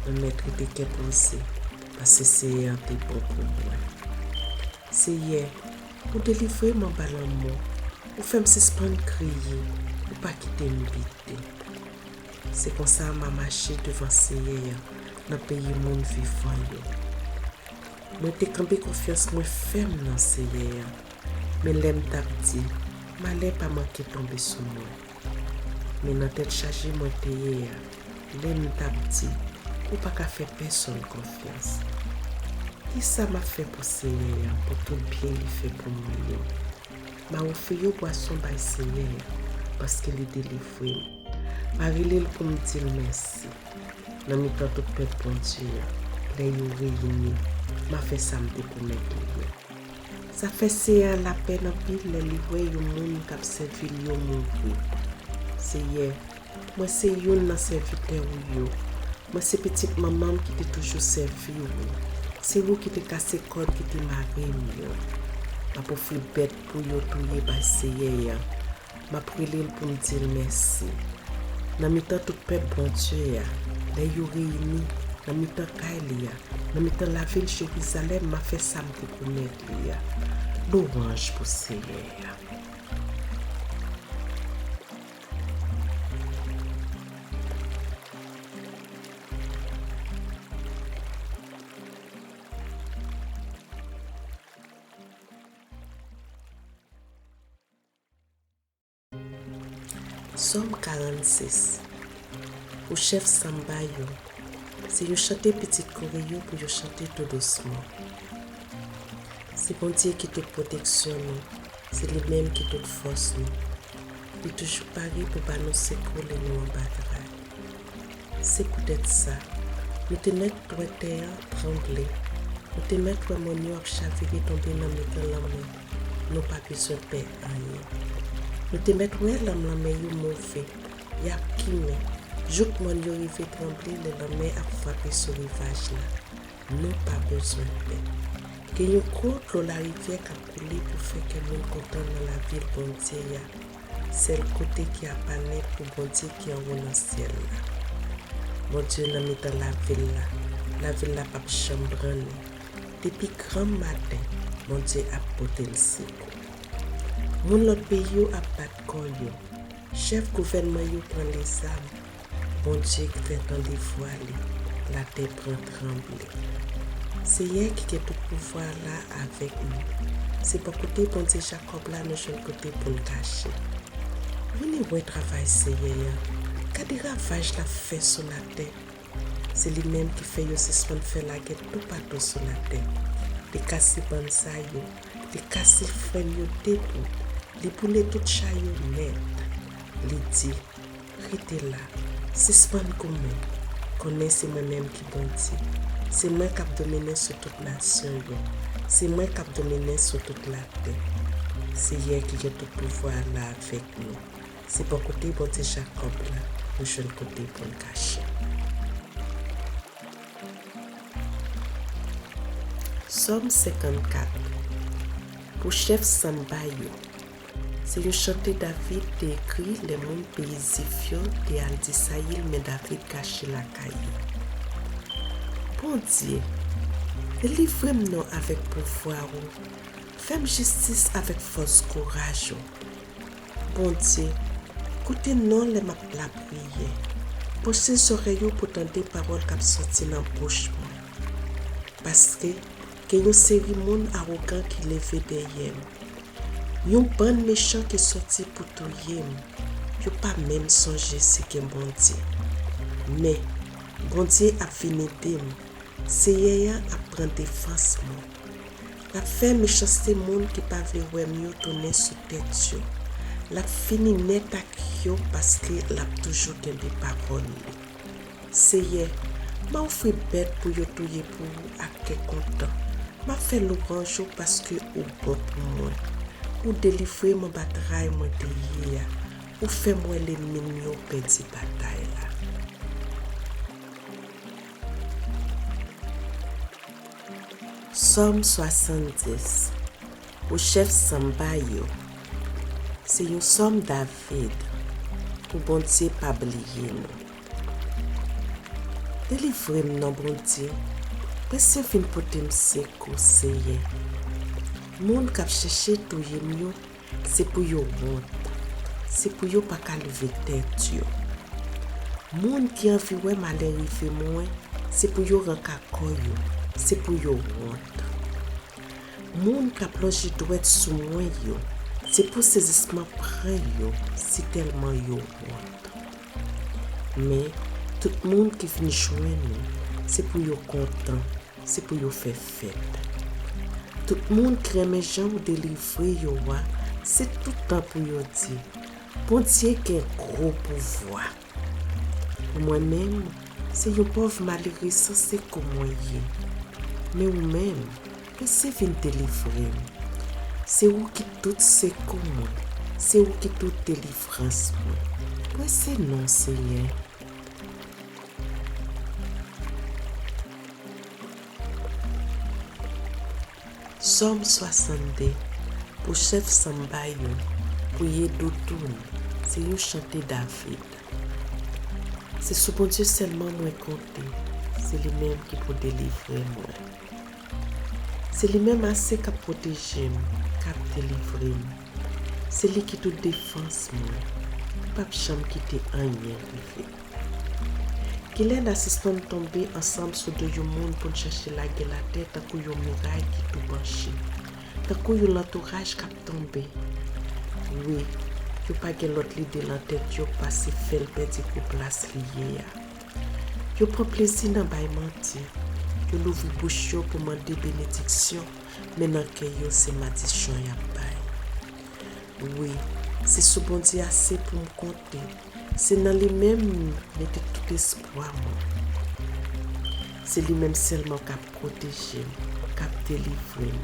Mwen mèt rete kè poze, paske Seyè a te bon pou mwen. Seyè, ou delivre m anba lanmò, ou fè m sispann kriye, ou pa kite m bite. Se konsa m a mache devan Seyè a nan peyi moun vivan yo. Mwen te kenbe konfyans mwen fèm nan Seyè a, men lè m t ap di, malè pa manke tonbe sou mwen. Men nan tèt chaje mwen te ye a, lè m t ap di, ou pa ka fè pèsonn konfyans. Kisa m ap fè pou Seyè a, pou tout byen li fè pou mwen yo? M a ofri yon bwason bay Seyè a, paske li delivre m. M a rele l pou m di l mèsi. Nan mitan tout pèp Bondye a, lè yo reyini, m a fè sa m te pwomèt li a. Sa fè Seyè a lapèn anpil lè li wè yon moun k ap sèvi l yo mouri. Seyè, mwen se youn nan sèvitè ou yo. Mwen se pitit manman m ki te toujou sèvi w. Se ou ki te kase kòd ki te mare m yo. M ap ofri bèt pou yo touye bay Seyè a. M ap rele l pou m di l mèsi. Nan mitan tout pèp Bondye a, lè yo reyini, nan mitan kay li a, nan mitan lavil Jerizalèm, m a fè sa m te pwomèt li a. Lwanj pou Seyè a. Sòm karannsis. Pou chèf sanba yo, se yon chante pitit Kore yo pou yo chante tou dousman. Se Bondye ki tout pwoteksyon nou, se li menm ki tout fòs nou. Li toujou pare pou ba nou sekou lè nou anba tray. Se poutèt sa, nou te mèt wè tè a tranble. Nou te mèt wè mòn yo ap chavire tonbe nan mitan lanmè. Nou pa bezwen pè anyen. Nou te mèt wè lanm lanmè yo move, y ap kimen, jouk mòn yo rive tranble lè lanmè ap frape sou rivaj la. Nou pa bezwen pè. Gen yon gwo dlo larivyè k ap koule pou fè kè moun kontan nan lavil Bondye a, sèl kote ki apa nèt pou Bondye ki anwo nan syèl la. Bondye nan mitan lavil la, lavil la p ap janm brannen. Depi granm maten, Bondye ap pote l sekou. Moun lòt peyi yo ap bat kò yo. Chèf gouvènman yo pran lezam. Bondye k fè tande vwa li, latè pran tranble. Seyè ki gen tout pouvwa la avèk nou. Se bò kote Bondye Jakòb la nou jwenn kote pou n kache. Vini wè travay Seyè a. Gade ravaj l ap fè sou latè. Se li menm ki fè yo sispann fè lagè toupatou sou latè. Li kase bann sa yo, li kase frèn yo debout, li boule tout cha yo nèt. Li di, rete la, sispann goumen, konnen se mwen menm ki Bondye. Se mwen k ap dominen sou tout nasyon yo, se mwen k ap dominen sou tout latè. Seyè ki gen tout pouvwa a la avèk nou. Se bò kote Bondye Jakòb la, nou jwenn kote pou n kache. Sòm senkannkat. Pou chèf sanba yo. Se yon chante David te ekri lè moun peyi Zif yo te al di Sayil men David kache lakay yo. Bondye, delivre m non avèk pouvwa ou. Fè m jistis avèk fòs kouraj ou. Bondye, koute non lè m ap lapriyè. Pwoche zòrèy ou pou tande pawòl k ap soti nan bouch mwen. Paske gen yon seri moun awogan ki leve dèyè m. Yon bann mechan ki sòti pou touye m. Yo pa menm sonje si gen Bondye. Men, Bondye ap vin ede m. Seyè a ap pran defans mwen. L ap fè mechanste moun ki pa vle wè m yo tounen sou tèt yo. L ap fini nèt ak yo paske l ap toujou kenbe pawòl li. Seyè, m a ofri bèt pou yo touye pou ou ak kè kontan. M ap fè lwanj ou paske ou bon pou mwen. Ou delivre m anba tray mwen te ye a. Ou fè m wè lènmi m yo pèdi batay la. Sòm swasanndis. Pou chèf sanba yo. Se yon sòm David. Pou Bondye pa bliye nou. Delivre m non Bondye. Prese vin pote m sekou, Seyè. Moun k ap chèche touye m yo, se pou yo wont. Se pou yo pa ka leve tèt yo. Moun ki anvi wè malè rive mwen, se pou yo ranka kò yo, se pou yo wont. Moun k ap lonje dwèt sou mwen yo, se pou sezisman pran yo, sitèlman yo wont. Men, tout moun ki vin jwenn ou, se pou yo kontan, se pou yo fè fèt. Tout moun ki renmen jan ou delivre yo a, se tout tan pou yo di, Bondye gen gwo pouvwa. Mwen menm, se yon pòv malere san sekou mwen ye. Men ou menm, pase vin delivre m. Se ou ki tout sekou mwen. Se ou ki tout delivrans mwen. Pase non, Senyè. Sòm swasannde, pou chèf sanba yo, pou Yedoutoun, se yon chante David. Se sou Bondye sèlman mwen konte, se li menm ki pou delivre mwen. Se li menm ase k ap pwoteje m, k ap delivre m. Se li ki tout defans mwen, li p ap janm kite anyen rive m. Kilè n asiste n tonbe ansanm sou do yon moun pou n chache lage l atè tankou yon miray ki tou panche, tankou yon lantouraj k ap tonbe? Wi, yo pa gen lòt lide nan tèt yo pase fè l pèdi gwo plas li ye a. Yo pran plezi nan bay manti. Yo louvri bouch yo pou mande benediksyon, men nan kè yo se madisyon y ap bay. Wi, se sou Bondye ase pou m konte. Se nan li menm m mete tout espwa mwen. Se li menm sèlman k ap pwoteje m, k ap delivre m.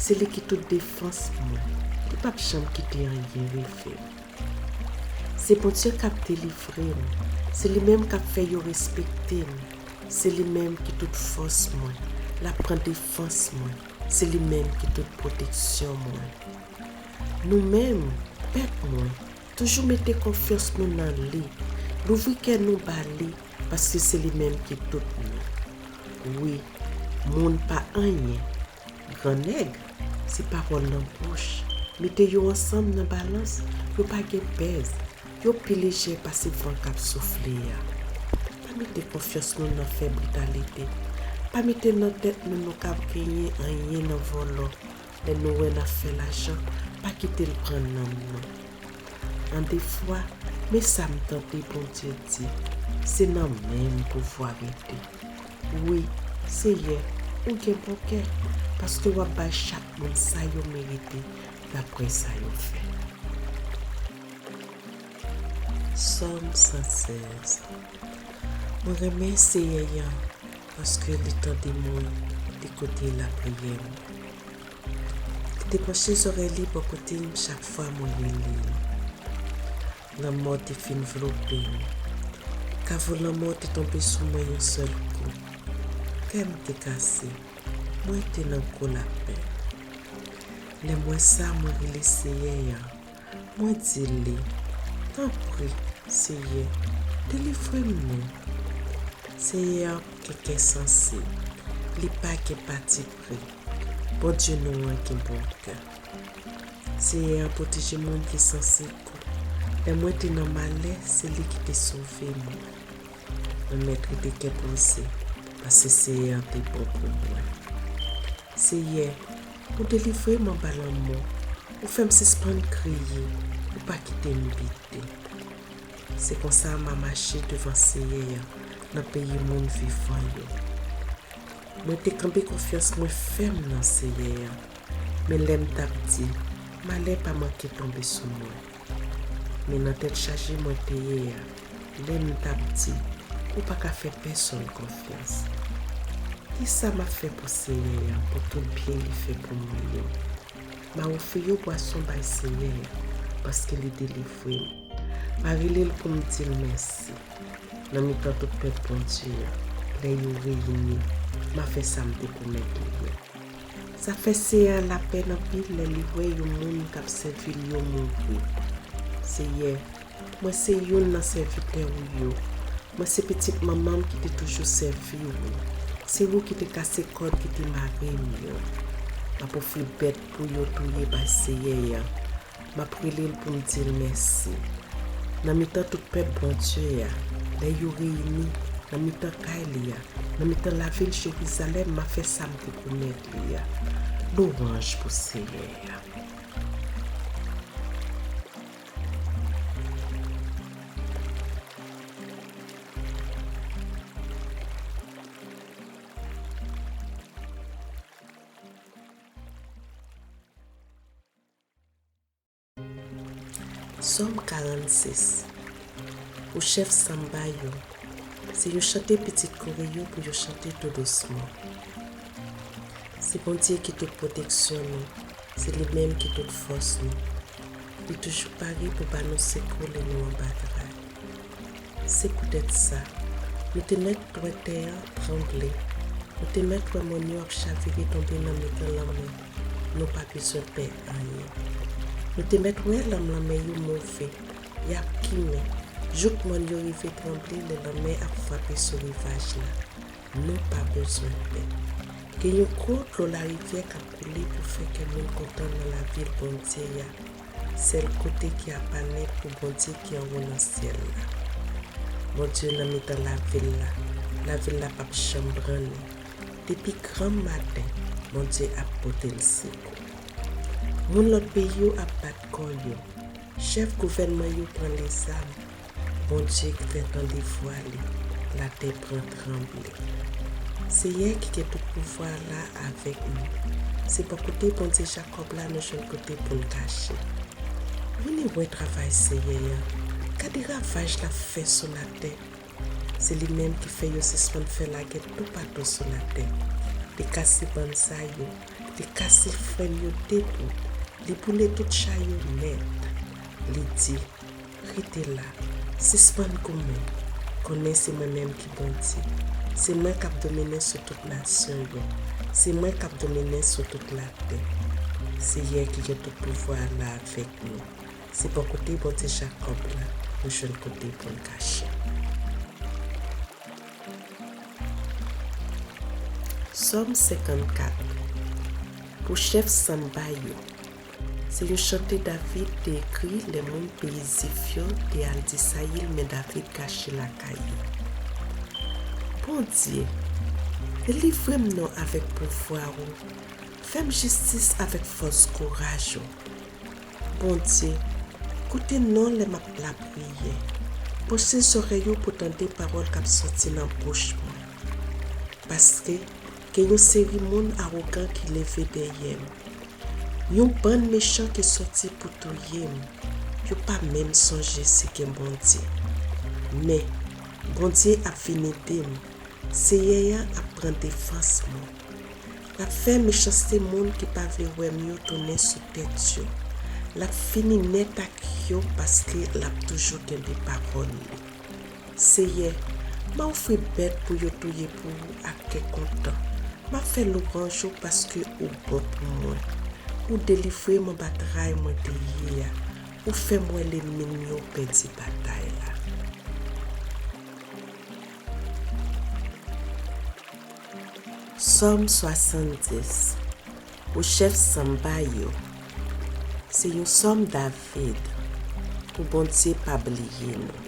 Se li ki tout defans mwen. Li p ap janm kite anyen rive m. Se Bondye k ap delivre m. Se li menm k ap fè yo respekte m. Se li menm ki tout fòs mwen. L ap pran defans mwen. Se li menm ki tout pwoteksyon mwen. Nou menm, pèp mwen, toujou mete konfyans nou nan li. Louvri kè nou ba li, paske se li menm ki tout nou. Wi, moun pa anyen. Grannèg, se pawòl nan bouch. Mete yo ansanm nan balans, yo pa gen pèz. Yo pi lejè pase van k ap soufle a. Pa mete konfyans nou nan fè britalite. Pa mete nan tèt nou nou ka genyen anyen nan vòlò. Lè nou wè n ap fè lajan, pa kite l pran nanm nou. An defwa, men sa m tande Bondye di, se nan men m pouvwa rete. Wi, Seyè, ou gen bon kè, paske w ap bay chak moun sa yo merite, dapre sa yo fè. Sòm san sèz. Mwen renmen Seyè a, paske li tande mwen, li koute lapriyè mwen. Li te panche zòrèy li bò kote m chak fwa mwen rele l. Lanmò te fin vlope m. Kavo lanmò te tonbe sou mwen yon sèl kou. Kè m te kase. Mwen te nan gwo lapenn. Lè m wè sa, mwen rele Seyè a. Mwen di li, tanpri, Seyè, delivre m non. Seyè a gen kè sansib, li pa gen patipri. Bondye nou an gen bon kè. Seyè a pwoteje moun ki san sekou. Lè mwen te nan malè, se li ki te sove mwen. Mwen mèt rete kè poze, paske Seyè a te bon pou mwen. Seyè, ou delivre m anba lanmò, ou fè m sispann kriye, ou pa kite m bite. Se konsa m a mache devan Seyè a nan peyi moun vivan yo. Mwen te kenbe konfyans mwen fèm nan Seyè a, men lè m t ap di, malè pa manke tonbe sou mwen. Men nan tèt chaje mwen te ye a, lè m t ap di, ou pa ka fè pèsonn konfyans. Kisa m ap fè pou Seyè a, pou tout byen li fè pou mwen yo? M a ofri yon bwason bay Seyè a, paske li delivre m. M a rele l pou m di l mèsi. Nan mitan tout pèp Bondye a, lè yo reyini, m a fè sa m te pwomèt li yo. Sa fè Seyè a lapèn anpil lè li wè yon moun k ap sèvi l yo mouri. Seyè, mwen se youn nan sèvitè ou yo. Mwen se pitit manman m ki te toujou sèvi ou. Se ou ki te kase kòd ki te mare m yo. M ap ofri bèt pou yo touye bay Seyè a. M ap rele l pou m di l mèsi. Nan mitan tout pèp Bondye a, lè yo reyini, nan mitan kay li a, nan mitan lavil Jerizalèm, m a fè sa m te pwomèt li a. Lwanj pou Seyè a. Sòm karannsis. Pou chèf sanba yo, Se yon chante pitit kore yo pou yo chante tou dousman. Se Bondye ki tout pwoteksyon nou, se li menm ki tout fòs nou. Li toujou pare pou ba nou sekou lè nou anba tray. Se poutèt sa, nou te mèt wè tè a tranble, nou te mèt wè mòn yo ap chavire tonbe nan mitan lanmè, nou pa bezwen pè anyen. Nou te mèt wè lanm lanmè yo move, y ap kimen, jouk mòn yo rive tranble lè lanmè ap frape sou rivaj la. Nou pa bezwen pè. Gen yon gwo dlo larivyè k ap koule pou fè kè moun kontan nan lavil Bondye a, sèl kote ki apa nèt pou Bondye ki anwo nan syèl la. Bondye nan mitan lavil la, lavil la p ap janm brannen. Depi granm maten, Bondye ap pote l sekou. Moun lòt peyi yo ap bat kò yo. Chèf gouvènman yo pran lezam. Bondye k fè tande vwa li, latè pran tranble. Seyè ki gen tout pouvwa la avèk nou. Se bò kote Bondye Jakòb la nou jwenn kote pou n kache. Vini wè travay Seyè a. Gade ravaj l ap fè sou latè. Se li menm ki fè yo sispann fè lagè toupatou sou latè. Li kase bann sa yo, li kase frèn yo debout, li boule tout cha yo nèt. Li di, rete la, sispann goumen, konnen se mwen menm ki Bondye. Se mwen k ap dominen sou tout nasyon yo, se mwen k ap dominen sou tout latè. Seyè ki gen tout pouvwa a la avèk nou. Se bò kote Bondye Jakòb la nou jwenn kote pou n kache. Sòm senkannkat. Pou chèf sanba yo. Se yon chante David te ekri lè moun peyi Zif yo te al di Sayil men David kache lakay yo. Bondye, delivre m non avèk pouvwa ou. Fè m jistis avèk fòs kouraj ou. Bondye, koute non lè m ap lapriyè. Pwoche zòrèy ou pou tande pawòl k ap sòti nan bouch mwen. Paske gen yon seri moun awogan ki leve dèyè m. Yon bann mechan ki sòti pou touye m. Yo pa menm sonje si gen Bondye. Men, Bondye ap vin ede m. Seyè a ap pran defans mwen. L ap fè mechanste moun ki pa vle wè m yo tounen sou tèt yo. L ap fini nèt ak yo paske l ap toujou kenbe pawòl li. Seyè, m a ofri bèt pou yo touye pou ou ak kè kontan. M ap fè lwanj ou paske ou bon pou mwen. Ou delivre m anba tray mwen te ye a. Ou fè m wè lènmi m yo pèdi batay la. Sòm swasanndis. Pou chèf sanba yo. Se yon sòm David. Pou Bondye pa bliye nou.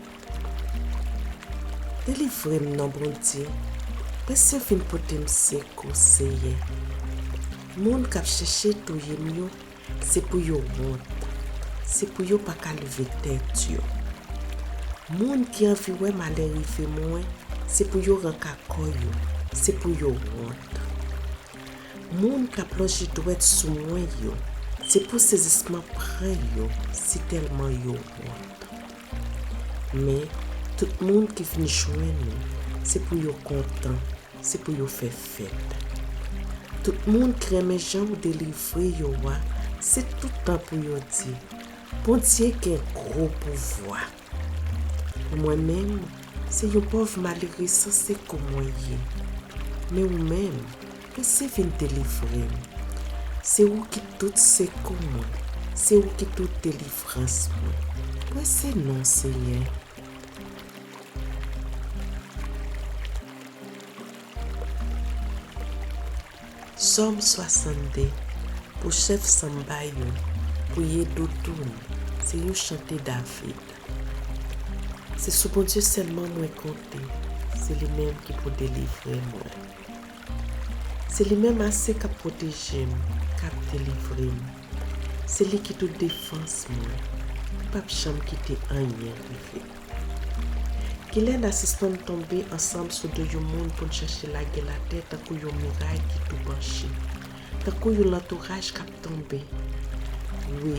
Delivre m non Bondye. Prese vin pote m sekou, Seyè. Moun k ap chèche touye m yo, se pou yo wont. Se pou yo pa ka leve tèt yo. Moun ki anvi wè malè rive mwen, se pou yo ranka kò yo, se pou yo wont. Moun k ap lonje dwèt sou mwen yo, se pou sezisman pran yo, sitèlman yo wont. Men, tout moun ki vin jwenn ou, se pou yo kontan, se pou yo fè fèt. Tout moun ki renmen jan ou delivre yo a, se tout tan pou yo di, Bondye gen gwo pouvwa. Pou mwen menm, se yon pòv malere san sekou mwen ye. Men ou menm, prese vin delivre m. Se ou ki tout sekou mwen, se ou ki tout delivrans mwen. Prese non, Seyè. Sòm swasanndde. Pou chèf sanba yo, pou Yedoutoun, se yon chante David. Se sou Bondye sèlman mwen konte, se li menm ki pou delivre mwen. Se li menm ase k ap pwoteje m, k ap delivre m. Se li ki tout defans mwen, li p ap janm kite anyen rive m. Kilè n a sispann tonbe ansanm sou do yon moun pou n chache lage l atè tankou yon miray ki tou panche, tankou yon lantouraj k ap tonbe? Wi,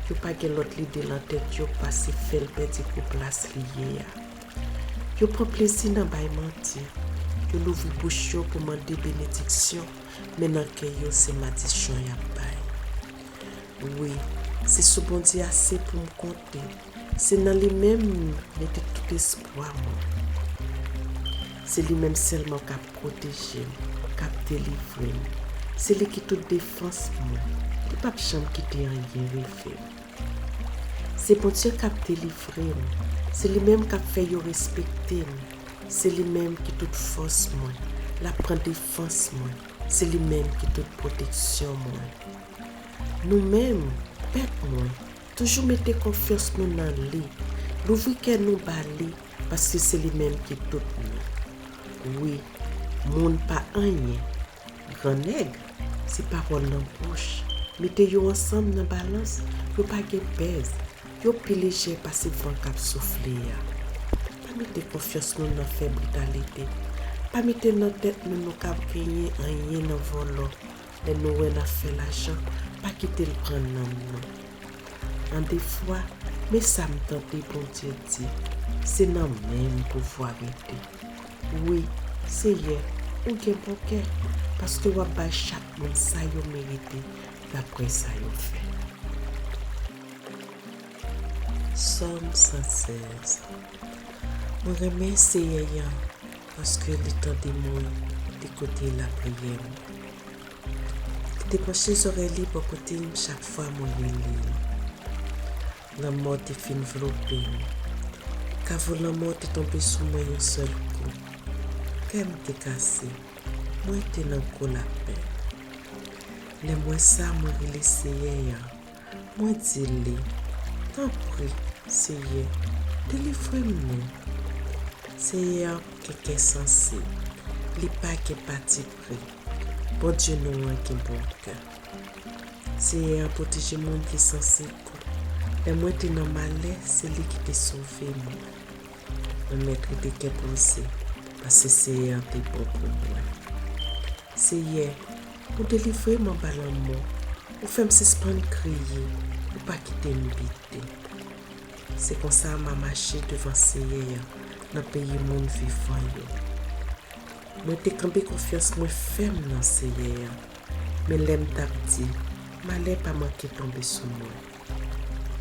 yo pa gen lòt lide nan tèt yo pase fè l pèdi gwo plas li ye a. Yo pran plezi nan bay manti. Yo louvri bouch yo pou mande benediksyon, men nan kè yo se madichon y ap bay. Wi, se sou Bondye ase pou m konte. Se nan li menm m mete tout espwa mwen. Se li menm sèlman k ap pwoteje m, k ap delivre m. Se li ki tout defans mwen. Li p ap janm kite anyen rive m. Se Bondye k ap delivre m. Se li menm k ap fè yo respekte m. Se li menm ki tout fòs mwen. L ap pran defans mwen. Se li menm ki tout pwoteksyon mwen. Nou menm, pèp mwen, toujou mete konfyans nou nan li. Louvri kè nou ba li, paske se li menm ki tout nou. Wi, moun pa anyen. Gran nèg, se pawòl nan bouch. Mete yo ansanm nan balans, yo pa gen pèz. Yo pi lejè pase van k ap soufle a. Pa mete konfyans nou nan fè britalite. Pa mete nan tèt nou nou ka genyen anyen nan vòlò. Lè nou wè n ap fè lajan, pa kite l pran nanm nou. An defwa, men sa m tande Bondye di, se nan men m pouvwa rete. Wi, Seyè, ou gen bon kè, paske w ap bay chak moun sa yo merite, dapre sa yo fè. Sòm san sèz. Mwen renmen Seyè a, paske li tande mwen, li koute lapriyè m. Li te panche zòrèy li bò kote m chak fwa mwen rele l. Lanmò te fin vlope m. Kavo lanmò te tonbe sou mwen yon sèl kou. Kè m te kase. Mwen te nan gwo lapenn. Lè m wè sa, mwen rele Seyè a. Mwen di li, tanpri, Seyè, delivre m non. Seyè a gen kè sansib, li pa gen patipri. Bondye nou an gen bon kè. Seyè a pwoteje moun ki san sekou. Lè mwen te nan malè, se li ki te sove mwen. Mwen mèt rete kè poze, paske Seyè a te bon pou mwen. Seyè, ou delivre m anba lanmò, ou fè m sispann kriye, ou pa kite m bite. Se konsa m a mache devan Seyè a nan peyi moun vivan yo. Mwen te kanpe konfyans mwen fèm nan Seyè a, men lè m t ap di, malè pa manke tonbe sou mwen.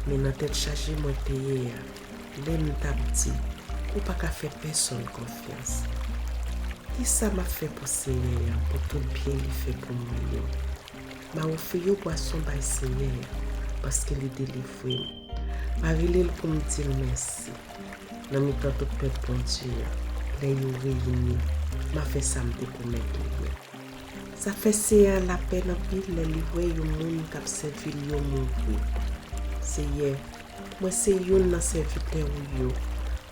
Men nan tèt chaje mwen te ye a, lè m t ap di, ou pa ka fè pèsonn konfyans. Kisa m ap fè pou Seyè a, pou tout byen li fè pou mwen yo? M a ofri yon bwason bay Seyè a, paske li delivre m. M a rele l pou m di l mèsi. Nan mitan tout pèp Bondye a, lè yo reyini, m a fè sa m te pwomèt li a. Sa fè Seyè a lapèn anpil lè li wè yon moun k ap sèvi l yo mouri. Seyè, mwen se youn nan sèvitè ou yo.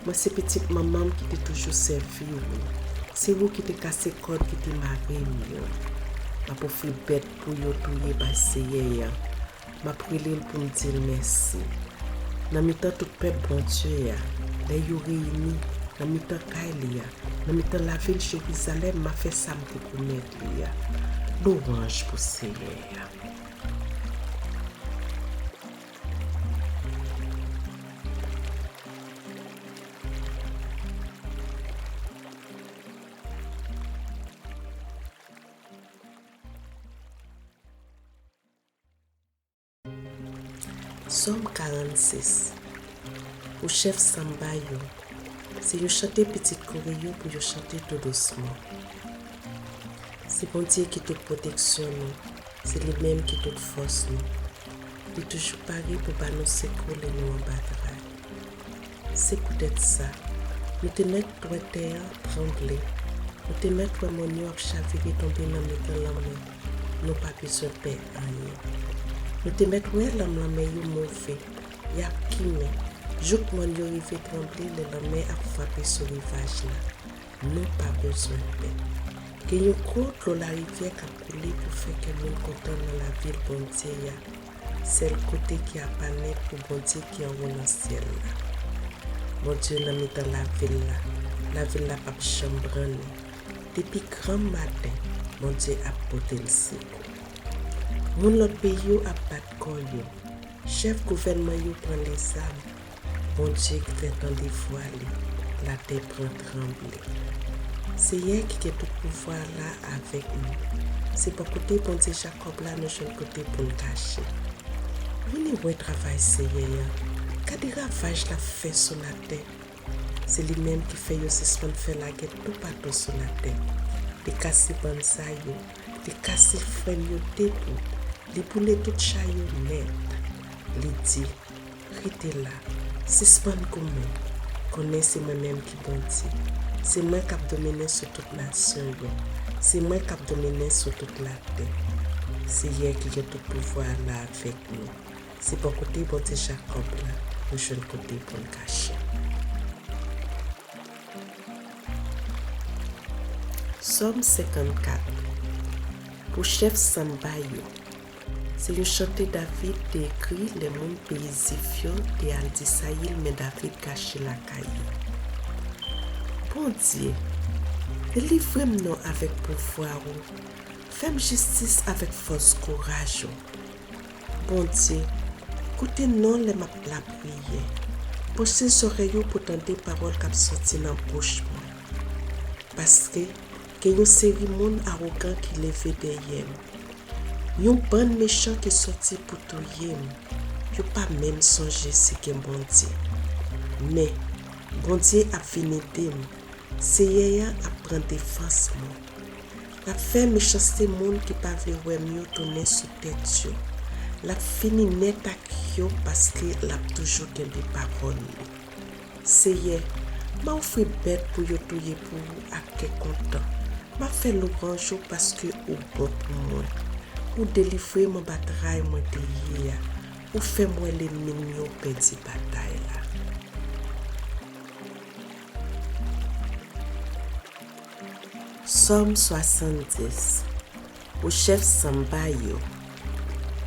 Mwen se pitit manman m ki te toujou sèvi ou. Se ou ki te kase kòd ki te mare m yo. M ap ofri bèt pou yo touye bay Seyè a. M ap rele l pou m di l mèsi. Nan mitan tout pèp Bondye a, lè yo reyini, nan mitan kay li a, nan mitan lavil Jerizalèm, m a fè sa m te pwomèt li a. Lwanj pou Seyè a. Sòm karannsis. Pou chèf sanba yo, se yon chante pitit Kore yo pou yo chante tou dousman. Se Bondye ki tout pwoteksyon nou, se li menm ki tout fòs nou. Li toujou pare pou ba nou sekou lè nou anba tray. Se poutèt sa, nou te mèt wè tè a tranble. Nou te mèt wè mòn yo ap chavire tonbe nan mitan lanmè. Nou pa bezwen pè anyen. Nou te mèt wè lanm lanmè yo move, y ap kimen, jouk mòn yo rive tranble lè lanmè ap frape sou rivaj la. Nou pa bezwen pè. Gen yon gwo dlo larivyè k ap koule pou fè kè moun kontan nan lavil Bondye a, sèl kote ki apa nèt pou Bondye ki anwo nan syèl la. Bondye nan mitan lavil la, lavil la p ap janm brannen. Depi granm maten, Bondye ap pote l sekou. Moun lòt peyi yo ap bat kò yo. Chèf gouvènman yo pran lèzam. Bondye k fè tande vwa li, latè pran tranble. Seyè ki gen tout pouvwa a la avèk nou. Se bò kote Bondye Jakòb la nou jwenn kote pou n kache. Vini wè travay Seyè a. Gade ravaj l ap fè sou latè. Se li menm ki fè yo sispann fè lagè toupatou sou latè. Li kase bann sa yo, li kase frèn yo de bout, li boule tout cha yo nèt. Li di, rete la, sispann goumen, konnen se mwen menm ki Bondye. Se mwen k ap dominen sou tout nasyon yo. Se mwen k ap dominen sou tout latè. Seyè ki gen tout pouvwa a la avèk nou. Se bò kote Bondye Jakòb la nou jwenn kote pou n kache. Sòm senkannkat. Pou chèf sanba yo. Se yon chante David te ekri lè moun peyi Zif yo te al di Sayil men David kache lakay yo. Bondye, delivre m non avèk pouvwa ou. Fè m jistis avèk fòs kouraj ou. Bondye, koute non lè m ap lapriyè. Pwoche zòrèy ou pou tande pawòl k ap soti nan bouch mwen. Paske gen yon seri moun awogan ki leve dèyè m. Yon bann mechan ki sòti pou touye m. Yo pa menm sonje si gen Bondye. Men, Bondye ap vin ede m. Seyè a ap pran defans mwen. L ap fè mechanste moun ki pa vle wè m yo tounen sou tèt yo. L ap fini nèt ak yo paske l ap toujou kenbe pawòl li. Seyè, m a ofri bèt pou yo touye pou ou ak kè kontan. M ap fè lwanj ou paske ou bon pou mwen. Ou delivre m anba tray mwen te ye a. Ou fè m wè lènmi m yo pèdi batay la. Sòm swasanndis. Pou chèf sanba yo.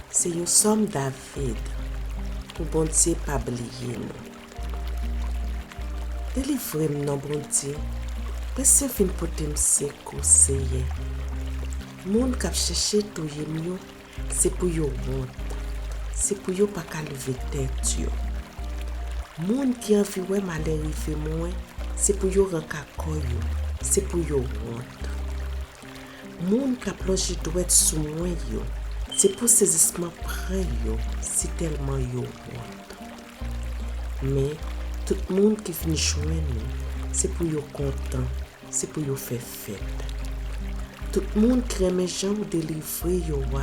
Se yon sòm David. Pou Bondye pa bliye nou. Delivre m non, Bondye. Prese vin pote m sekou, Seyè. Moun k ap chèche touye m yo, se pou yo wont. Se pou yo pa ka leve tèt yo. Moun ki anvi wè malè rive mwen, se pou yo ranka kò yo. Se pou yo wont. Moun k ap lonje dwèt sou mwen yo, se pou sezisman pran yo, sitèlman yo wont. Men, tout moun ki vin jwenn ou, se pou yo kontan, se pou yo fè fèt. Tout moun ki renmen jan ou delivre yo a,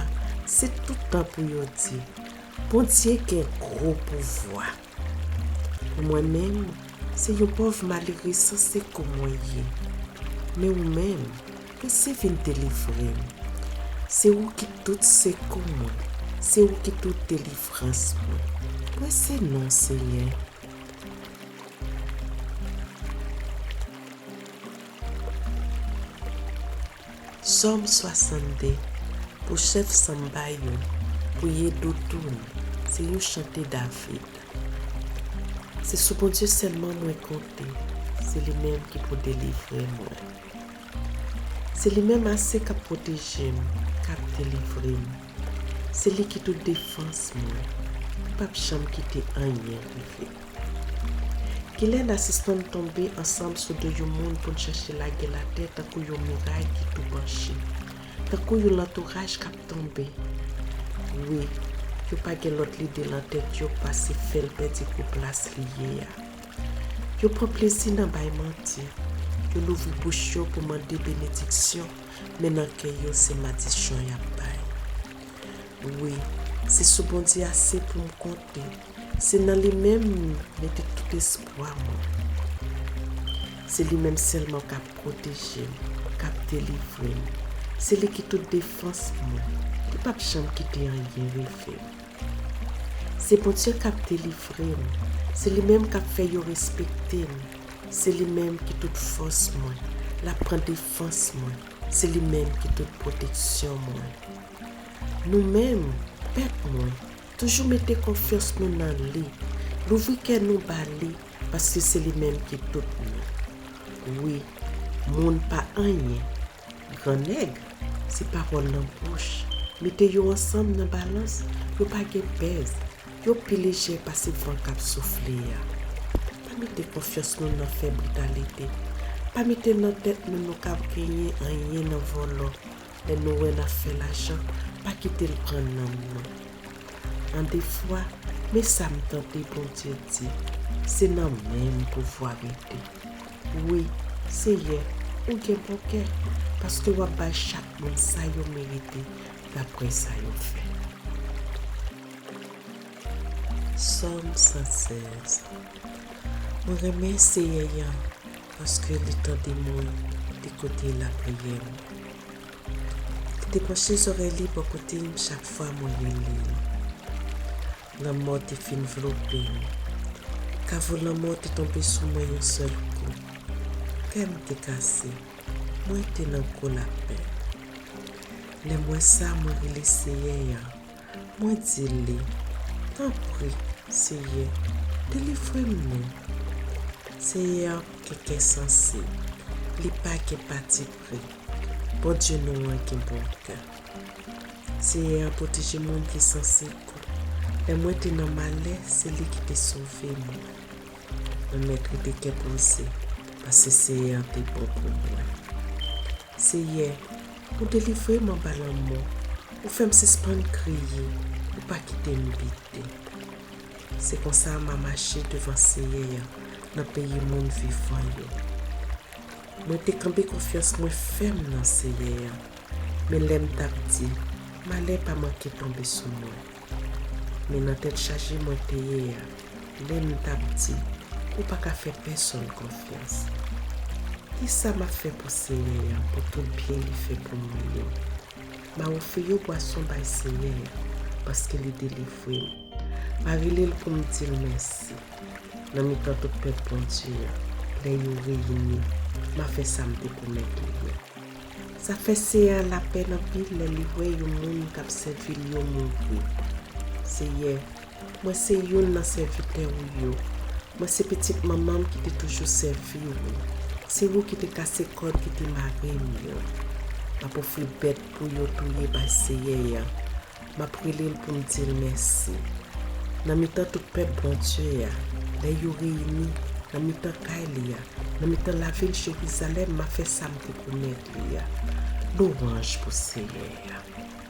se tout tan pou yo di, Bondye gen gwo pouvwa. Pou mwen menm, se yon pòv malere san sekou mwen ye. Men ou menm, prese vin delivre m. Se ou ki tout sekou mwen, se ou ki tout delivrans mwen. Prese non, Seyè. Sòm swasannde. Pou chèf sanba yo, pou Yedoutun, se yon chante David. Se sou Bondye sèlman mwen konte, se li menm ki pou delivre mwen. Se li menm ase k ap pwoteje m, k ap delivre m. Se li ki tout defans mwen, li p ap janm kite anyen rive m. Kilè n a sispann tonbe ansanm sou do yon moun pou n chache lage l atè tankou yon miray ki tou panche, tankou yon lantouraj k ap tonbe? Wi, yo pa gen lòt lide nan tèt yo pase fè l pèdi gwo plas li ye a. Yo pran plezi nan bay manti. Yo louvri bouch yo pou mande benediksyon, men nan kè yo se madichon y ap bay. Wi, se sou Bondye ase pou m konte. Se nan li menm m mete tout espwa mwen. Se li menm sèlman k ap pwoteje m, k ap delivre m. Se li ki tout defans mwen. Li p ap janm kite anyen rive m. Se Bondye k ap delivre m. Se li menm k ap fè yo respekte m. Se li menm ki tout fòs mwen. L ap pran defans mwen. Se li menm ki tout pwoteksyon mwen. Nou menm, pèp mwen, toujou mete konfyans nou nan li. Louvri kè nou ba li, paske se li menm ki tout nou. Wi, moun pa anyen. Grannèg, se pawòl nan bouch. Mete yo ansanm nan balans, yo pa gen pèz. Yo pi lejè pase van k ap soufle a. Pa Mete konfyans nou nan fè britalite. Pa mete nan tèt nou nou ka genyen anyen nan vòlò. Lè nou wè n ap fè lajan, pa kite l pran nanm nou. Nan defwa, men sa m tande Bondye di, se nan men m pou w rete. Wi, Seyè, ou gen bon kè, paske w ap bay chak moun sa yo merite, dapre sa yo fè. Sòm san sèz. Mwen renmen Seyè a, paske li tande mwen, li koute lapriyè mwen. Li te panche zòrèy li bò kote m chak fwa mwen rele l. Lanmò te fin vlope m. Kavo lanmò te tonbe sou mwen yon sèl kou. Kè m te kase. Mwen te nan gwo lapenn. Lè m wè sa, mwen rele Seyè a. Mwen di li, tanpri, Seyè, delivre m non. Seyè a gen kè sanse, li pa gen patipri. Bondye nou an gen bon kè. Seyè a pwoteje moun ki sanse kou. Lè mwen te nan malè, se li ki te sove mwen. Mwen mèt rete kè poze, paske Seyè a te bon pou mwen. Seyè, ou delivre m anba lanmò, ou fè m sispann kriye, ou pa kite m bite. Se konsa m a mache devan Seyè a nan peyi moun vivan yo. Mwen te kenbe konfyans mwen fèm nan Seyè a, men lè m t ap di, malè pa manke tonbe sou mwen. Men nan tèt chaje mwen te ye a, lè m t ap di, ou pa ka fè pèsonn konfyans. Kisa m ap fè pou Seyè a, pou tout byen li fè pou mwen yo? M a ofri yon bwason bay Seyè a, paske li delivre m. M a rele l pou m di l mèsi. Nan mitan tout pèp Bondye a, lè yo reyini, m a fè sa m te pwomèt li a. Sa fè Seyè a lapèn anpil lè li wè yon moun k ap sèvi l yo mouri. Seyè, mwen se youn nan sèvitè ou yo. Mwen se pitit manman m ki te toujou sèvi w. Se ou ki te kase kòd ki te mare m yo. M ap ofri bèt pou yo touye bay Seyè a. M ap rele l pou m di l mèsi. Nan mitan tout pèp Bondye a, lè yo reyini, nan mitan kay li a, nan mitan lavil Jerizalèm, m a fè sa m te pwomèt li a. Lwanj pou Seyè a.